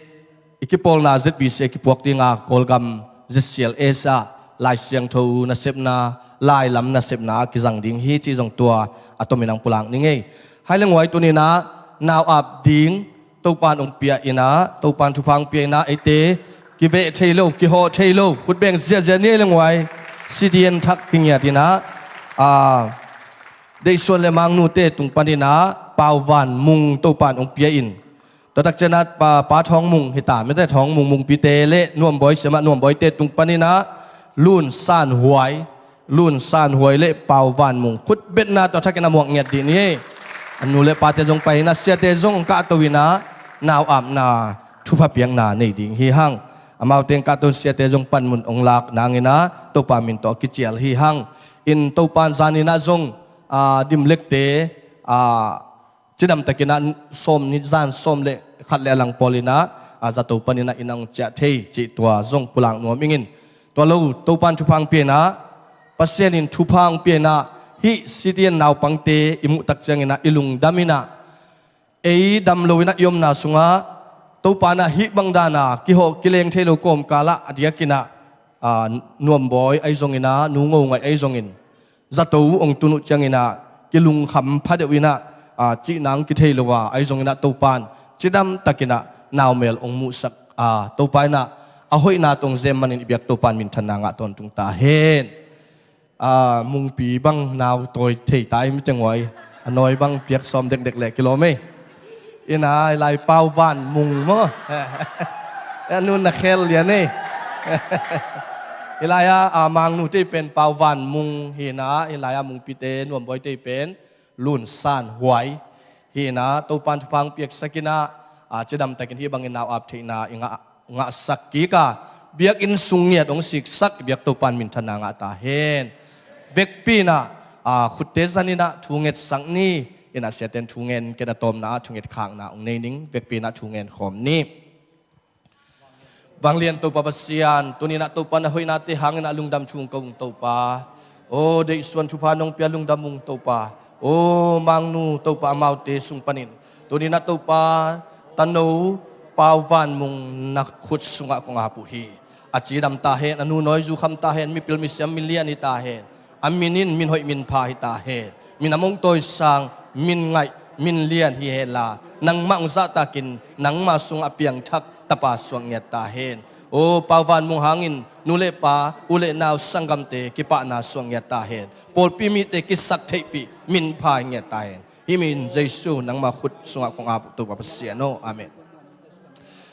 i kipawlna Z B C a kipuak ding a Kawlgam Z C L S ah Lai Siangtho nasepna, lai lam nasepna a kizang ding hi ci zong tua a tom inah hong pulak ni ngei. Hai leng uai, tuni inah nau ap ding Topan hong pia inah, Topan thupha hong pia inah, eite kiveh thei lo, kihawh thei lo, khut beng ziahziah ni leng uai, C T N thak hi ngiat inah, ah, Deihsuan le Mangnute tung pan inah Pau Van Mung Topan hong pia in. Tua tak ciang inah Pa, Pa Thawng Mung hi ta, mite Thawng Mung, Mungpite le Nuam Bawi, Siamah Nuam Bawite tung pan inah Lun San Huai, Lun San Huai le Pau Van Mung, khutbetna tawh a thak inah muak ngiat dih ni. A nu le pate zong pai inah, siate zong kahto inah nau apna thupha piakna nei ding hi hang. Amaute in kahto in siate zong panmun hong lak nang inah Topa min tawh a kicial hi hang. In Topan zan inah zong, ah, dimlekte, ah, cidam tak inah sawm ni, zan sawm le khat le a lang pawl inah, ah, zato pan inah inn ah hong ciah thei cih tua zong pulak nuam ing in. Tua lo Topan thupha hong pia inah, Pasian in thupha hong pia inah, hih C T N naupangte i muh tak ciang inah i lungdam inah, ei dam lo inah i omna sungah Topa inah hih bang dan a kihawh kileng thei lo kawmkal ah a diak inah, ah, Nuam Bawi ahi zong inah, Nu Ngo Ngaih ahi zong in, zato hong tun uh ciang inah kilungkham phadeuh inah, ah, cihna hong kithei lo a, ahi zong inah Topan cidam tak inah naumel hong muhsak a, Topa inah a hoihna tawh hong zem man in i biak Topan minthanna ngah tawntung ta hen. Ah, Mungpi bang nau tawi thei ta i, mite ngua i, a nawi bang piak sawm dekdek leh kilawm ei. Inah, i lai Pau Van Mung maw? A nu na khel lian ei. I lai ah, ah, Mangnute pen Pau Van Mung hi inah, i lai ah Mungpite Nuam Bawite pen Lun San Huai hi inah, Topan thupha hong piaksak inah, ah, cidam tak in hih bangin nau ap theihna i ngah, ngahsak kik a, biakinn sung ngiat hong siksak i biak Topan minthanna ngah ta hen. Vekpi inah, ah, khutte zan inah thu ngetsak ni. Inah siate in thu ngen, ken a tawpna ah thunget khakna hong nei ning. Vekpi inah thu ngen khawm ni. Vanglian Topa Pasian, tuni inah Topa na hoihnate hang inah lungdam thu hong ko ung Topa. Aw, deihsuan thupha nong pia, lungdam ung Topa. Aw, Mangnu Topa, amaute sung panin tuni inah Topa, tano Pau Van Mung na khut sungah kong ap uh hi. A cidam ta hen, a nu nawi zu kham ta hen, mipil misiam milian hi ta hen. A min in min hoih min pha hi ta hen. Min a mong tawi sang, min ngaih, min lian hi hen la, nangmah hong zahtakin nangma sungah a piangthak tapa suak ngiat ta hen. Aw, Pau Van Mung hangin nu le pa, u le nau, sanggamte kipahna suak ngiat ta hen. Pawlpi mite kisaktheihpih, min pha ngiat ta hen. Hih min Jesu nangma khut sungah kong ap uh Topa Pasian aw. Amen.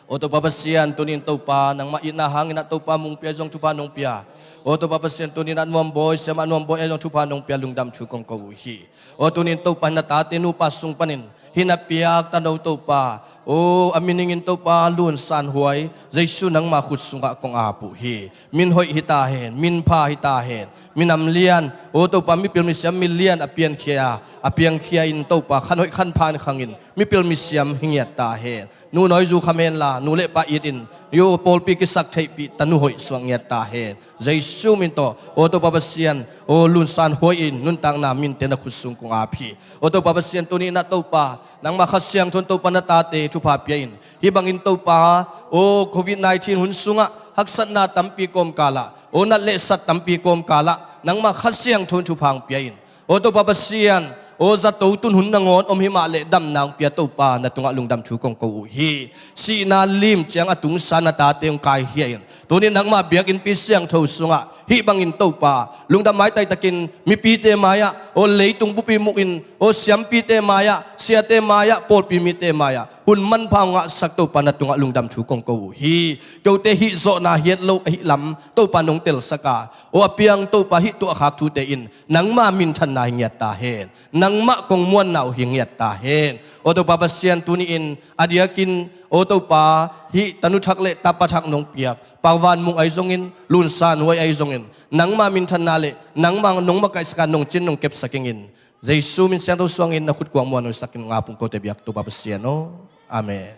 Aw Topa Pasian, tuni in Topa, nangmah itna hang inah Topa Mungpi ah zong thupha nong pia. Aw Topa Pasian, tuni inah Nuam Bawi, Siamah Nuam Bawi ah zong thupha nong pia, lungdam thu kong ko uh hi. Aw tuni in Topa, na tate nupa sung panin hih na piak tano Topa, O, a miningin Topa Lun San Huai, Jesu nangma khut sungah kong ap uh hi. Min hoih hi ta hen, min pha hi ta hen, minam lian, o Topa mipil misiam milian a piankhia, a piangkhia in Topa khan hoih khan phan khangin mipil misiam hi ngiat ta hen. Nu nawi zu kham henla, nu le pa it in, yo pawlpi kisak theihpih tanu hoih suak ngiat ta hen. Jesu min tawh, o Topa Pasian, o Lun San Huai in nuntakna minte na khut sung kong ap hi. O Topa Pasian, tuni in ah Topa, nangma Kha Siangtho in Topa na tate thupha pia in. Hih bangin Topa, o Covid nineteen hun sungah haksatna tampi kawmkalah, o nat le sat tampi kawmkalah, nangma Kha Siangtho in thupha hong pia in. O Topa Pasian, o zato tun hun nangawn om hi mah leh damna hong pia Topa, na tungah lungdam thu kong ko uh hi. Sihna lim ciang a tungsa na tate hong kaikhia in. Tuni nangma biakinnpi siangtho sungah hih bangin Topa, lungdam maitai takin mipite mai-ah, o leitung bupi mukin, o siampite mai-ah, siate mai-ah, pawlpi mite mai-ah, hun manpha hong ngahsak Topa, na tungah lungdam thu kong ko uh hi. Kote hih zawhna hiat lo ahih lam Topa nong telsak a, o a piang Topa hih tuahkhak thute in nangma minthanna hi ngiat ta hen. Nangmah kong muanna uh hi ngiat ta hen. O Topa Pasian, tuni in a diakin, o Topa, hih tanu thak le tapa thak nong piak Pa Van Mung ahi zongin, Lun San Huai ahi zongin, nangma minthanna le nangma nong makaihsak a nong cin nong kepsak ingin, Jesu min siangtho suangin na khut kuang muan nong sak in, nga pung kote biak Topa Pasian aw. Amen.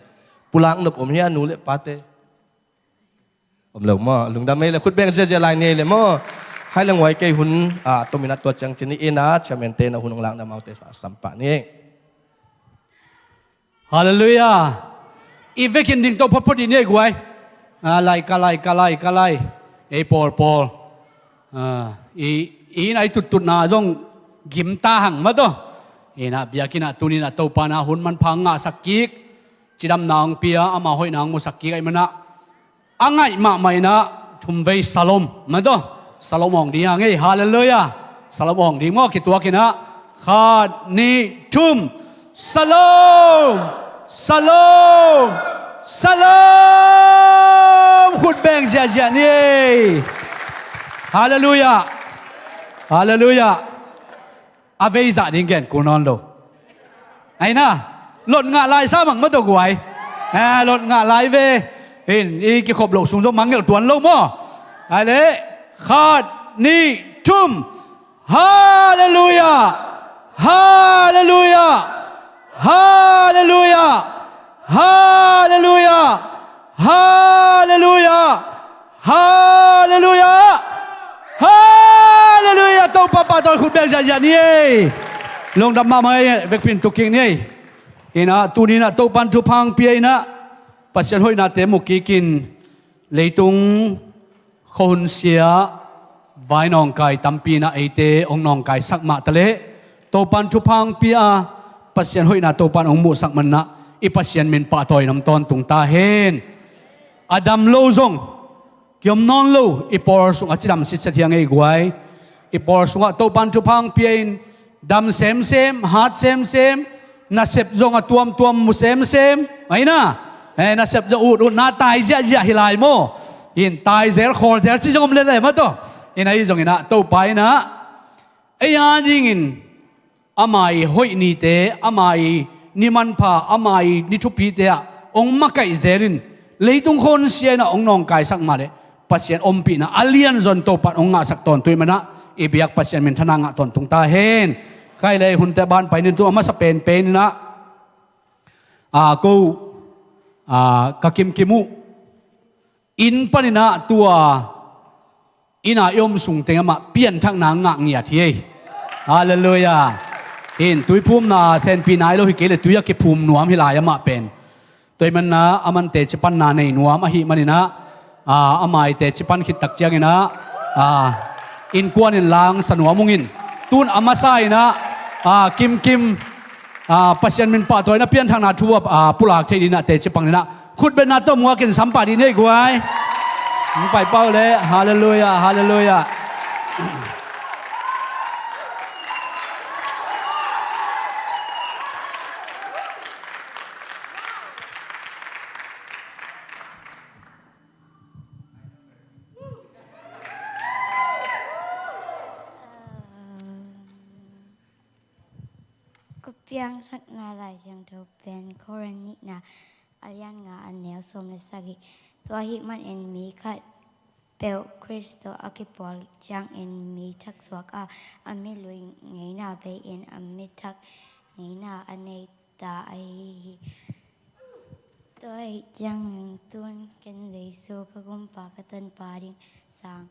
Pulak nop om hia, nu le pate? Om lo maw? Lungdam ei le, khut beng ziazia lai ni ei le maw? Hai le nguai kei hun, a, tomin a tua ciang cin ni in a, chairman te na hun hong lakna maute sa sampah ni ei. Halleluiah. I vekin ding to photphot i ni ei guai. A, lai ka lai ka lai ka lai. Ei pawl pawl. A, i, i in a i tuttutna zong gimta hang mah tawh. Ina biakinn ah tunin a Topa na hun manpha ngahsak kik. Cidamna hong pia, ama hoihna hong musak kik ahih manah a ngaih mahmah inah thumvei salom mah tawh. Salom awng ding hang ei, halleluiah. Salom awng ding maw, kituak inah. Khat, nih, thum. Salom, salom, salom. Khut beng ziahziah ni ei. Halleluiah. Halleluiah. A vei zah ding gen kul nawn lo. Aina, lot ngah lai sa mang mah tawh guai. Eh, lot ngah lai ve. Hin, i kikhop loh sung zong mangngilh tuan lo maw? Ai le, khat, nih, thum. Halleluiah. Halleluiah. Halleluiah. Halleluiah. Halleluiah. Halleluiah. Halleluiah. Topa pahtawi khut beng ziahziah ni ei. Lungdam mahmah ei, vekpi in tuk kik ni ei. Inah tuninah Topan thupha hong pia inah Pasian hoihnate mu kikin leitung khuahun sia vai nawngkai tampi inah eite hong nawngkaisak mah taleh Topan thupha hong pia a Pasian hoihna Topan hong muhsak maninah i Pasian min pahtawi nam tawntung ta hen. A dam lo zong kiom nawn lo, i pawl sungah cidam sitset hi a ngei guai. I pawl sungah Topan thupha hong pia in dam semsem, hat semsem, nasep zong a tuamtuam mu semsem. Aina, eh, nasep zong ut utna tai ziahziah hi lai maw? In tai zel khawl zel ci zong om lel eh mah tawh. In ahi zonginah Topa inah ei a dingin ama i hoih nite, ama i ni manpha, ama i ni thupite ah hong makaih zelin leitung khuahun sia inah hong nawngkaisak mah leh Pasian ompihna a lianzaw in Topan hong ngahsak tawntung i manah i biak Pasian minthana ngah tawntung ta hen. Kai le hunte ban pai nin tu a masa penpen inah a ko a ka kimkim uh inn paninah tua inn a i om sungteng amah pianthakna ngah ngiat hi ei. Halleluiah. In tuiphumna senpi nai lo hi kei le tui a kiphum nuam hi lai amah pen. Tua i manna a man teci panna nei nuam ahi maninah a, ama i teci pan khittak cianginah a, innkuan in lang sa nuam ungin tun a masa inah a, kimkim a, Pasian min pahtawina pianthakna thu a, a, pulak thei dinah teci pang dinah khutbetna tawh muakin sampah dih ni ei guai. Hong paipau le. Halleluiah, halleluiah. Ka piangsakna Lai Siangtho pen Korin nihna a lian nga a neu sawm le sagih. Tua ahih manin mi khat peuh Khrist tawh a kipawl ciangin mi thaksuak a, a milui ngeina bei-in a mi thak ngeina a nei ta ahi hi. Tua ahih ciangin tun ken Jesu ka gumpa ka tanpa ding sang,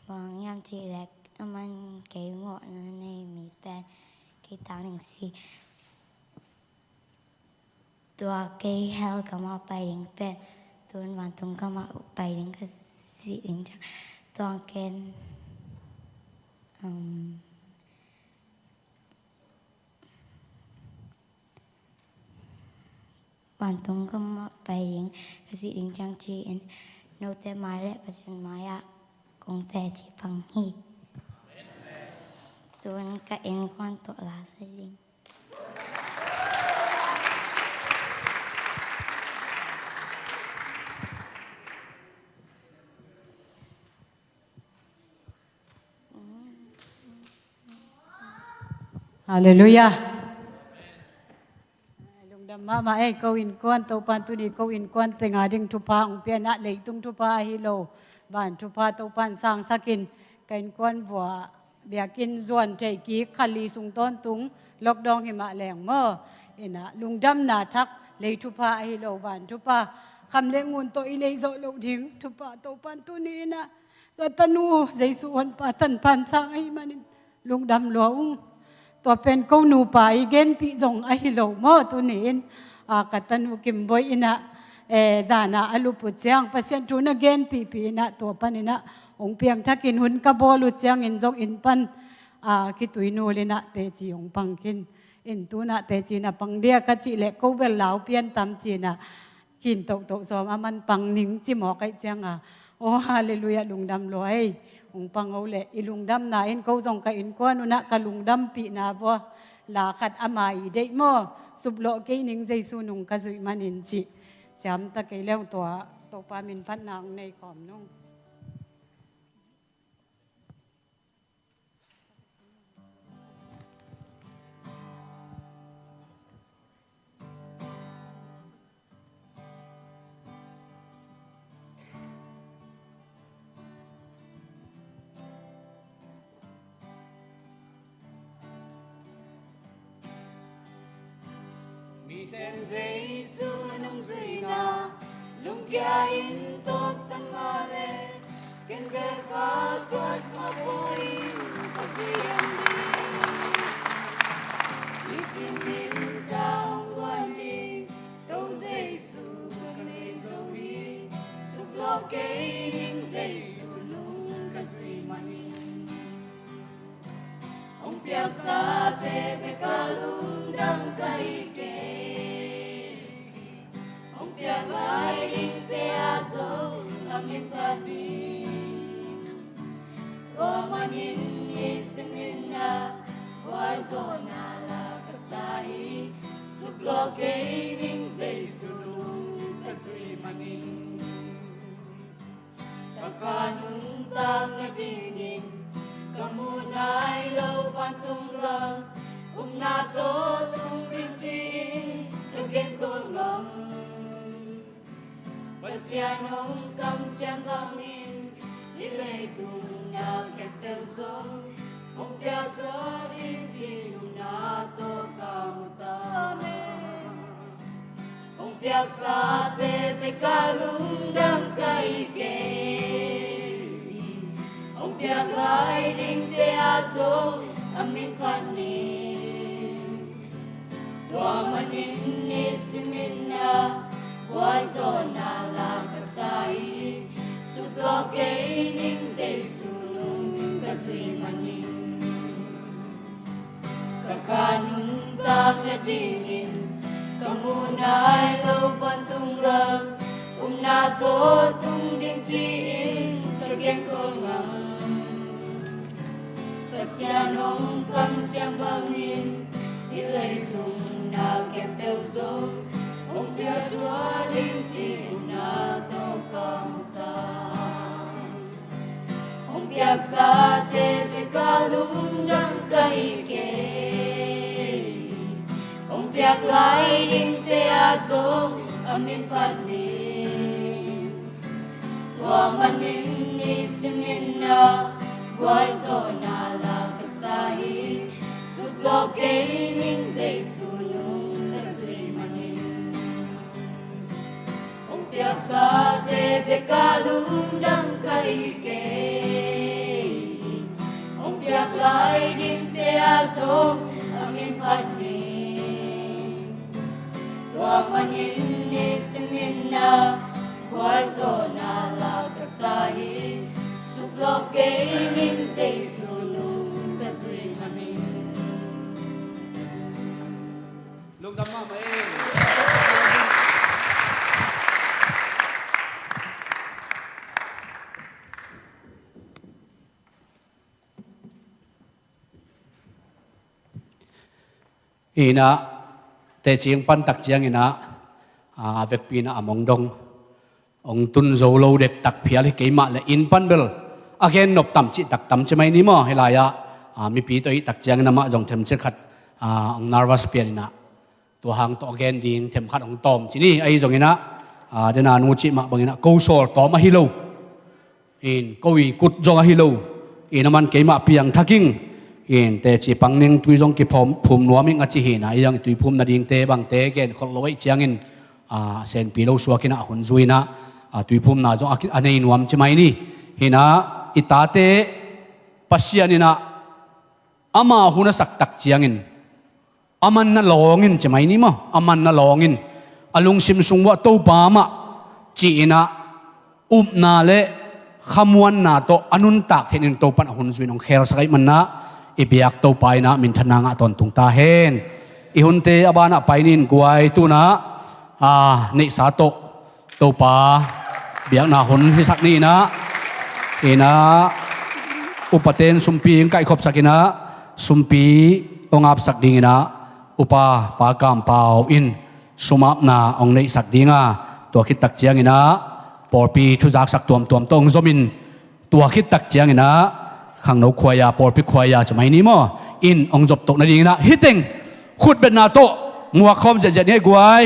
bang hiam cih leh aman kei mawhna nei mi pen kei tang ding si. Tua kei hell gamah pai ding pen tun vantung gamah pai ding ka si ding ciang, tua ken, um, vantung gamah pai ding ka si ding ciang ci-in note mai le Pasian mai-ah kong teci pang hi. Tun ka innkuan tawh la sai ding. Halleluiah. Lungdam mahmah ei, ko innkuan, Topan tuni ko innkuan teng a ding thupha hong pia in ah, leitung thupha ahi lo, van thupha Topan sangsak in, ka innkuan vua biakinn zuan thei kik, kha li sung tawntung lockdown hi mah leng maw, in ah lungdamna thak, lei thupha ahi lo, van thupha, kham le ngun tawh i lei zawh loh ding thupha Topan tuni in ah ka tanu Jesu honpa tanpan sang ahih manin lungdam lua ung. Tua pen ko nupa i genpih zong ahi lo maw, tuni in, a, ka tanu Kim Boih in ah, e, zan a a lup uh ciang Pasian thu na genpihpih in ah, tua pan in ah hong piangthak in, hun ka bawl uh ciangin zong inn pan, a, khitui nul in ah teci hong pang khin. In tun ah teci na pang dia ka cih leh ko bel lau pian tam ci-in ah khin tohtoh sawm a man pang ning ci mawk ahih ciang a, aw, halleluiah, lungdam lua ei. Hong pang o leh i lungdamna in ko zong ka innkuan un ah ka lungdampihna vua la khat ama i deih maw, suplawh kei ning Jesu nung ka zuih manin cih siam ta kei leng, tua Topa min phatna hong nei kawm nung. Miten Jesu nung zuihna lungkia in tawpsan mah leh, ken bek a cross mah pua in ka zuih ding. Nisim in tawng guan ding, Topa Jesu ka nei zo hi. Suplawh kei ning Jesu nung ka zuih manin. Hong piaksate bek a lungdam ka hi kei. Hong piak lai dingte ah zong a min phat ni. Tua manin nisim in ah gualzawhna la ka sa hi. Suplawh kei ning Jesu nung ka zuih manin. Ka kha nuntakna dingin ka mu nai lo vantung gam, upna tawh tung ding ci-in ka genkhol ngam. Pasian hong kamciam bangin hih leitung na khempeuh zong hong piakthuak ding ci-in upna tawh ka mu ta. Hong piaksate bek a lungdam ka hi kei. Hong piak lai dingte ah zong a min phat ni. Tua manin nisim in ah gualzawhna la ka sa hi. Suplawh kei ning Jesu nung ka zuih manin. Ka kha nuntakna dingin ka mu nai lo vantung gam, upna tawh tung ding ci-in ka genkhol ngam. Pasian hong kamciam bangin hih leitung na khempeuh zong hong piakthuak ding ci-in upna tawh ka mu ta. Hong piaksate bek a lungdam ka hi kei. Hong piak lai dingte ah zong a min phat ni. Tua manin ni simin ah gualzawhna la ka sa hi. Suklawh kei ning Jesu nung ka zuih manin. Hong piaksate bek a lungdam ka hi kei. Hong piak lai dingte ah zong a min phat ni. Tua manin ni simin ah gualzawhna la ka sa hi. Suklawh kei ning Jesu nung ka zuih manin. Lungdam mahmah e. Inah, teci hong pan tak cianginah, a vekpi inah a mong dong hong tun zo lo dektak phial hi kei mah le inn pan bel a gen nop tam cih tak tam ci mai ni maw? Hih lai-ah, a, mipi tawh i hih tak ciangin amah zong themcik khat, a, hong nervous pian inah, tua hang tawh a gen ding themkhat hong tawm ci ni. Ahi zonginah, a, dena nu cih mah banginah ko sawl tawm ahi lo. In ko i kut zong ahi lo. In a man keimah piangthak ing. In teci pang ning, tui zong kiphum, phum nuam ing a ci hi inah, i zong i tuiphum nadingte bangte gen khol lo ahih ciangin, a, senpi lo suak inah hun zui inah, a, tuiphumna zong a, a nei nuam ci mai ni. Hi inah i tate Pasian inah ama hun a sak tak ciangin, a man na lawng in ci mai ni maw? A man na lawng in, a lungsim sung uah Topa mah ci inah upna le khamuanna tawh a nuntak theih nading Topa in a hun zui in hong khelsak ahih manin ah, i biak Topa inah minthanna ngah tawntung ta hen. I hunte a banah pai ni in guai, tu inah, a, neihsa tawh Topa biakna hun hisak ni inah, inah upaten sumpi hong kaihkhopsak inah, sumpi hong apsak dinginah upa Pa Kam Pau in sum apna hong neihsak ding a, tua khit tak cianginah pawlpi thuzaksak tuamtuam tawh hong zom in, tua khit tak cianginah khangno khuai-a, pawlpi khuai-a ci mai ni maw, in hong zop toh nadinginah hih teng khutbetna tawh muak khawm ziahziah ni ei guai.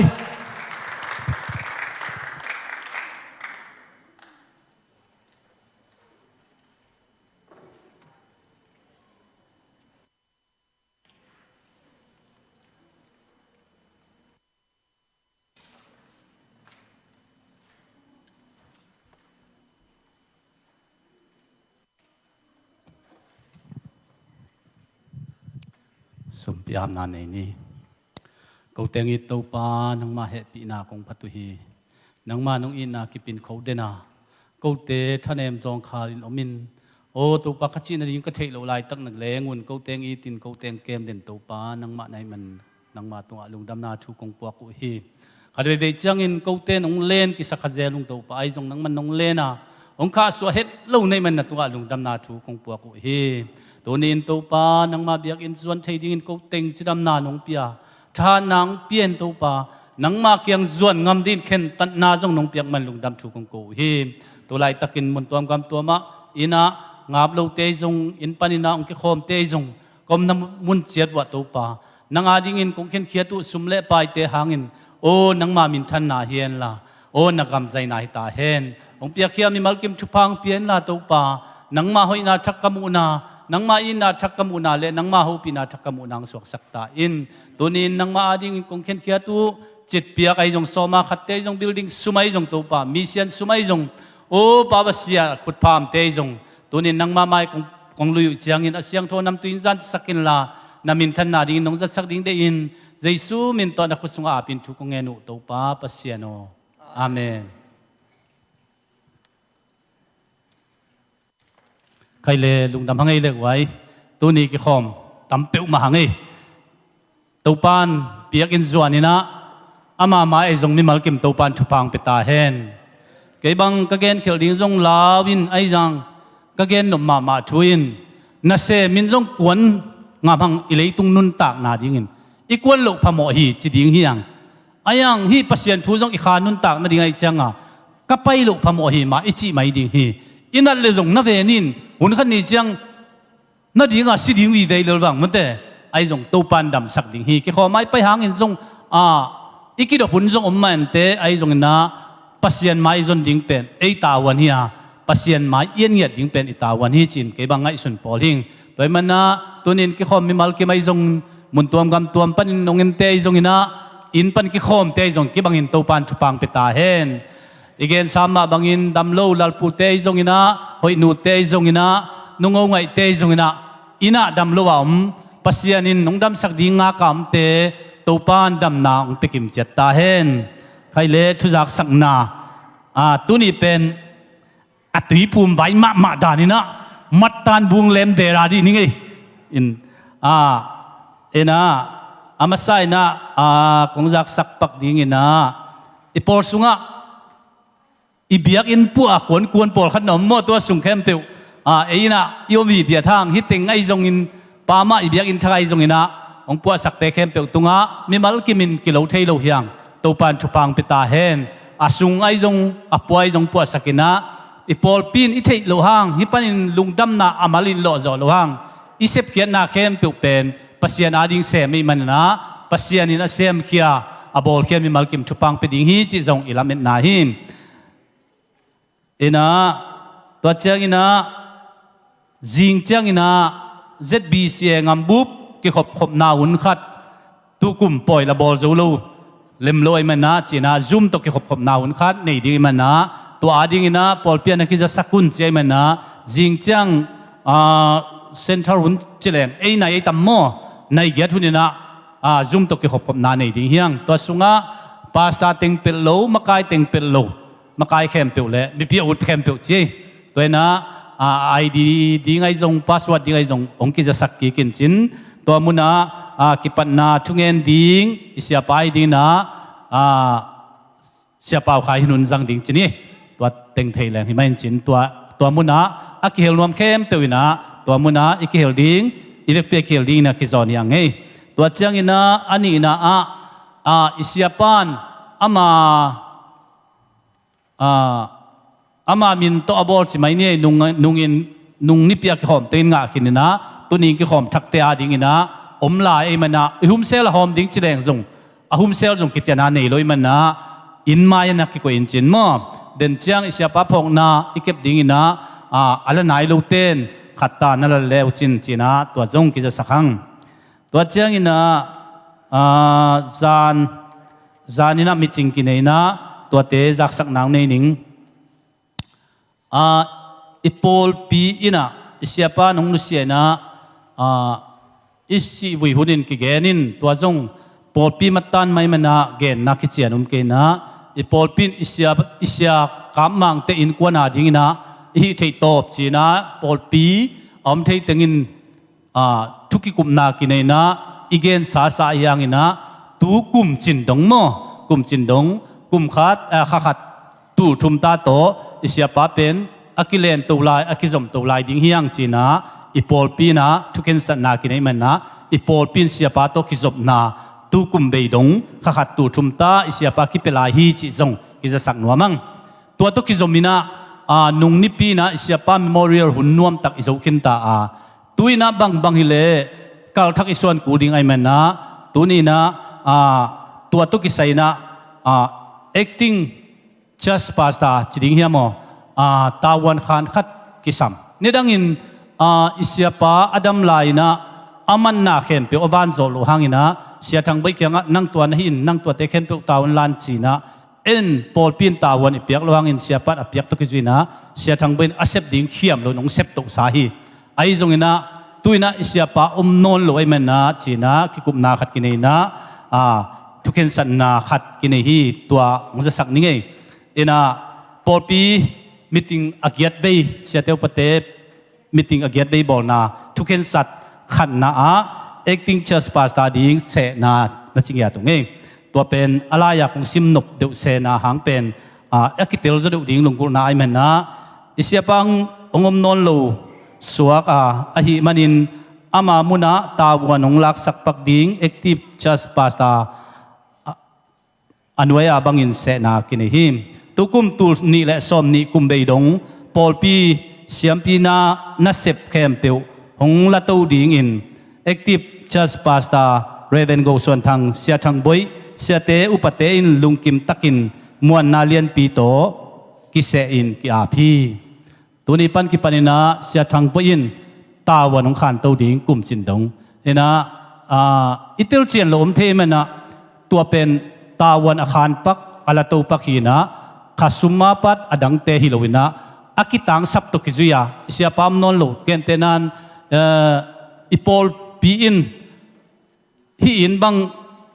Sumpi apna nei ni. Ko teng it Topa, nangmah hehpihna kong phat uh hi. Nangmah nong itna kipin kho den a, kote thanem zawngkhal in om in, aw Topa, ka cih nading ka theih loh laitak na leng un ko teng it in ko teng kem den Topa, nangmah na hih man nangmah tungah lungdamna thu kong puak uh hi. Khat veivei ciangin kote nong len kisa kha zel ung Topa, ahi zong nangman nong len a, hong khahsuah het lo na hih man na tungah lungdamna thu kong puak uh hi. Tuni in Topa, nangmah biakinn zuan thei dingin ko teng cidamna nong pia, thahatna hong pia in Topa, nangmah kiang zuan ngam dingin khentatna zong nong piak man lungdam thu kong ko uh hi. Tu laitakin mun tuam gam tuamah, innah ngap lote zong, inn paninah hong kikhawmte zong, ka omna mun ciat uah Topa, nang adingin kong khenkhiat uh sum le paite hangin, aw nangma minthanna hi henla, aw na gamzaina hi ta hen. Hong piakhia mimal kim thupha hong pia inla Topa, nangma hoihna thak ka muhna, nangma itna thak ka muhna le nangma hopihna thak ka muhna hong suaksak ta in. Tuni in nangma adingin kong khenkhiat uh citpiak ahi zong, sawma khatte ahi zong, building sum ahi zong Topa, misian sum ahi zong, aw Pa Pasian, khutphamte ahi zong, tuni in nangma mai kong, kong lui uh ciangin a siangtho namtui in zansak inla, na minthanna dingin nong zatsak ding deihin, Jesu min tawh na khut sungah apin thu kong ngen uh Topa Pasian aw. Amen. Khai le lungdam hang ei le uai. Tuni kikhawm tam peuhmah hang ei. Topan piakin zuaninah ama mai zong mimal kim Topan thupha hong pia ta hen. Kei bang ka genkhelh ding zong lau in, ahi zong ka gen nop mahmah thu in, nasem in zong kuan ngam hang i leitung nuntakna dingin. I kuan loh phamawh hi ci ding hi ang. Ahi zong hih Pasian thu zong i kha nuntak nading ahih cianga ka pai loh phamawh hi mah i cih mai ding hi. I nat le zong na ven in, hun khat ni ciang na dinga si ding vive lel vang mate. Ahi zong Topan damsak ding hi. Kikhawm a i pai hangin zong, a, I kidop hun zong om mah inteh, ahi zongin ah Pasian mai i zon ding pen ei tavuan hi a, Pasian mai i en ngiat ding pen i tavuan hi ci-in kei bang ngaihsun pawl hing. Tua ahih manin ah tuni-in kikhawm mimal kim ahi zong, mun tuam gam tuam panin hong ente ahi zongin ah, inn pan kikhawmte ahi zong kibangin Topa'n thupha hong pia ta hen. I gensa mah bangin damlo lalpute ahi zongin ah, hoihnute ahi zongin ah, nungo ngaihte ahi zongin ah, inn ah damlo a om, Pasian in hong damsak ding ngak a omte Topa'n damna hong pia kim ciat ta hen. Khai le thuzaksakna, a, tuni pen a tuiphum vai mahmah danin ah mattan bung lem dera dih ni ngei. In, a, in ah, a masa in ah, a, kong zaksak pak dingin ah, i pawl sungah i biakinn puah a kuankuan pawlkhat na om maw, tua sung khempeuh, a, ei in ah i om hi diat hang, hih teng ahi zongin, pa mah i biakinn thak ahi zongin ah hong puahsakte khempeuh tungah mimal kimin kilo thei lo hi hang, Topa'n thupha hong pia ta hen. A sung ahi zong, a pua ahi zong puahsak in ah, i pawlpi in i theih loh hang, hih panin lungdamna a mal in lawhzawh loh hang, i sepkhiatna khempeuh pen Pasian ading sem ahih manin ah, Pasian in a semkhia, a bawlkhia mimal kim thupha hong pia ding hi cih zong i lametna hi. In ah, tua ciangin ah, zing ciangin ah, Z B C A Ngambup kikhopkhopna hun khat, tukum pawi la bawl zo lo, lem lo ahih manin ah, ci-in ah, Zoom tawh kikhopkhopna hun khat nei ding ahih manin ah, tua adingin ah pawlpi ah na kizasak un ci ahih manin ah, zing ciang, a, central hun ci leng ei nai ei tam maw, nai giat hun in ah, a, Zoom tawh kikhopkhopna nei ding hi hang. Tua sungah pastor teng pelh lo, makai teng pelh lo, makai khempeuh le mipi a ut khempeuh ci ei. Tua in ah, a, I D ding ahi zong, password ding ahi zong hong kizasak kik in cin, tua munah, a, kipatna thungen ding, i siapa ahi dingin ah, a, Sia Pau Khai hi nunzang ding ci ni. Tua teng thei leng hi mah in cin, tua, tua munah a kihel nuam khempeuh in ah, tua munah i kihel ding, i vekpi a kihel ding in ah kizawn hi hang ei. Tua ciangin ah, a nihna ah, a, i siapa'n ama, a, ama min tawh a bawl ci mai ni ei, nung, nungin, nung nipi a kikhawmte in ngah khin in ah, tuni in kikhawm thakte adingin ah om lai ahih manin ah, i humsel a hawm ding ci leng zong, a humsel zong kician a nei lo ahih manin ah, inn mai ah na kikoih in cin maw. Den ciang i siapa phawkna i kep dingin ah, a, a la nai lote'n khat ta na la le uh cin, ci-in ah tua zong kizasak hang. Tua ciangin ah, a, zan, zan in ah meeting kinei in ah, tuate zaksak nang nei ning. A, i pawlpi in ah, i siapa nong nusia in ah, a, i sihvui hun in kigen in, tua zong pawlpi mattan mai manin ah genna kician om kei in ah, i pawlpi in i sia, i sia Kap Mangte innkuan adingin ah i hih theih tawp ci-in ah pawlpi a om thei tengin, a, thu kikupna kinei in ah i gen sasa hi hangin ah, tu kum cin dong maw, kum cin dong, kum khat, a, kha khat tul thum ta tawh i siapa pen a kilen to lai, a kizom to lai ding hi hang ci-in ah, i pawlpi in ah thukhensatna kinei manin ah, i pawlpi in siapa tawh kizopna tu kum bei dong, kha khat tul thum ta i siapa kipia lai hi cih zong kizasak nuam hang. Tua tawh kizom in ah, a, nung nipi in ah i siapa memorial hun nuamtak i zo khin ta a, tu-in ah bangbang hileh kalthak i suan kul ding ahih manin ah, tuni in ah, a, tua tawh kisai in ah, a, acting church pastor ci ding hiam aw, a, tavuan khan khat kisam. Nidangin, a, i siapa a dam lai in ah a manna khempeuh a vanzawh loh hangin ah, Sia Thang Boih kiangah nang tua na hi in, nang tuate khempeuh tavuan lan ci-in ah, en pawlpi in tavuan i piak loh hangin siapa in a piak tawh kizui in ah, Sia Thang Boih in a sep ding khiam lo in hong sep tohsa hi. Ahi zongin ah, tu-in ah i siapa om nawn lo ahih manin ah, ci-in ah kikupna khat kinei in ah, a, thukhensatna khat kinei hi, tua hong zasak ning ei. In ah, pawlpi meeting a giat vei, siate upate meeting a giat vei bawlna thukhensat khatna ah acting church pastor ding sehna na ci ngiat uh ngei. Tua pen a lai-a kong sim nop deuh sehna hang pen, a, a kitel zaw deuh ding lunggulhna ahih manin ah, i siapa hong om nawn lo suak a, ahih manin ama munah tavuan hong laksak pak ding active church pastor, a, a nuai-a bangin sehna kinei hi. Tukum tul nih le sawm nih kum bei dong pawlpi siampi na nasep khempeuh hong lato dingin active church pastor Reverend Go Suan Thang, Sia Thang Boih, siate upate in lungkim takin muanna lianpi tawh kiseh in ki-ap hi. Tuni pan kipaninah Sia Thang Puai in tavuan hong khanto ding kum cin dong inah, aa, i telcian lo om thei manah tua pen tavuan a khanpak a lato pak hinah kha sum a pat a dangte hi loinah a kitangsap tawh kizui a i siapa om nawn lo. Kente nan, eh, i pawlpi in hih inn bang,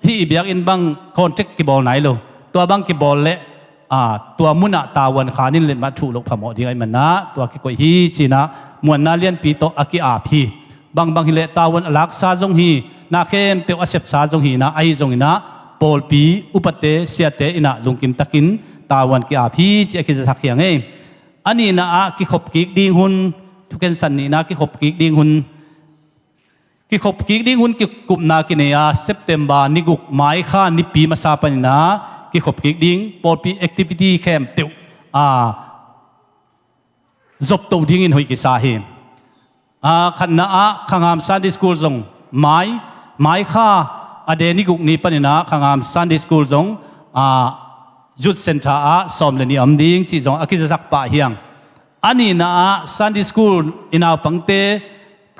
hih i biakinn bang contract kibawl nai lo. Tua bang kibawl leh, aa, tua munah tavuan khan in letmah thuh loh phamawh ding ahih manah tua kikoih hi cinah muanna lianpi tawh a ki-ap hi. Bangbang hileh tavuan a laksa zong hi, na khempeuh a sepsa zong hinah, ahi zonginah pawlpi upate siate inah lungkim takin tavuan ki-ap hi ci a kizasak hi hang ei. A nihna ah kikhop kik ding hun, thukhensat nihna kikhop kik ding hun, kikhop kik ding hun kikupna kinei a September ni guk maikha nipi masa paninah kikhop kik ding, pawlpi activity khempeuh, aa, zopto dingin hoih kisa hi. Aa, khatna ah Khangam Sunday School zong mai, maikha a de ni guk ni paninah Khangam Sunday School zong, aa, Youth Center ah sawm le nih a om ding cih zong a kizasak pah hi hang. A nihna ah Sunday School i naupangte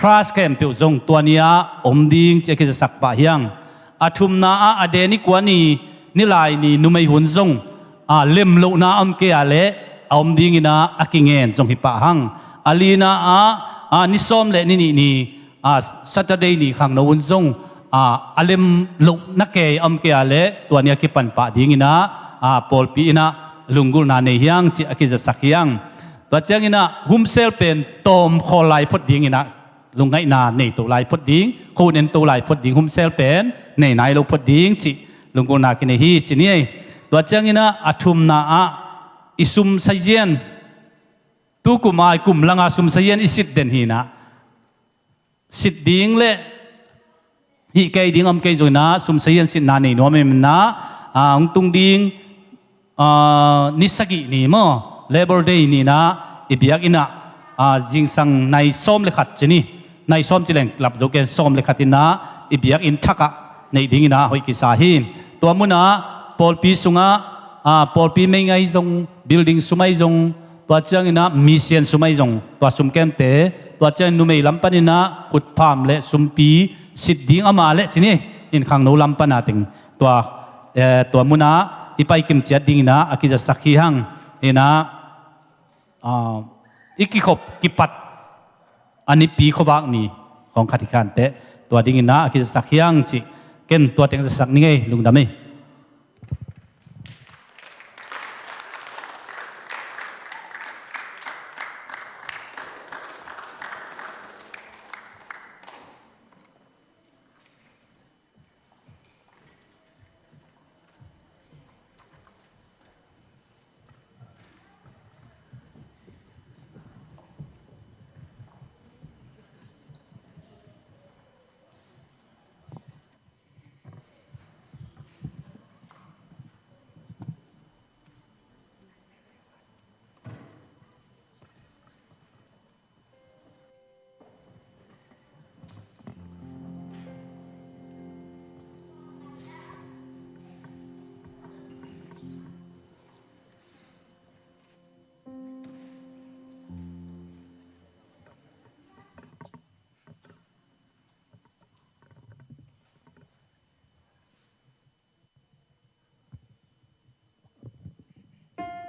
class khempeuh zong tua ni-ah om ding ci a kizasak pah hi hang. A thumna ah a de ni kua ni, ni lai ni numei hun zong, aa, lemlohna a om kei a leh a om dinginah a kingen zong hi pah hang. A lina ah, aa, ni sawm le ni nih ni, aa, Saturday ni khangno hun zong, aa, a lemlohna kei a om kei a leh tua ni a kipan pah dinginah, aa, pawlpi inah lunggulhna nei hi hang ci a kizasak hi hang. Tua cianginah humsel pen tawmkhawl lai phot dinginah lungngaihna nei to lai phot ding, khon en to lai phot ding, humsel pen nei nai lo phot ding cih lunggulhna kinei hi ci ni ei. Tua cianginah a thumna ah i sum sazian, tukum a i kum langa sum sazian i sit den hinah, sit ding le hih kei ding om kei zonginah sum sazian sitna nei nuam ei manah, aa, hong tung ding, aa, ni sagih ni maw, Labor Day ninah i biakinnah, aa, zingsang nai sawm le khat ci ni, nai sawm ci leng lap zo ken, sawm le khat innah i biakinn thakah neih dinginah hoih kisa hi. Tua munah pawlpi sungah, aa, pawlpi mei ngai zong, building sum ahi zong, tua cianginah mission sum ahi zong, tua sum kemte, tua ciangin numei lam paninah khutpham le sumpi sit ding ama le ci ni, in khangno lam pana teng tua, eh, tua munah i paikim ciat dinginah a kizasak hi hang. Inah, aa, i kikhop kipat a nipi khuavak ni khawng khat hi khanteh tua dinginah a kizasak hi hang cih ken tua teng zasak ning ei, lungdam ei.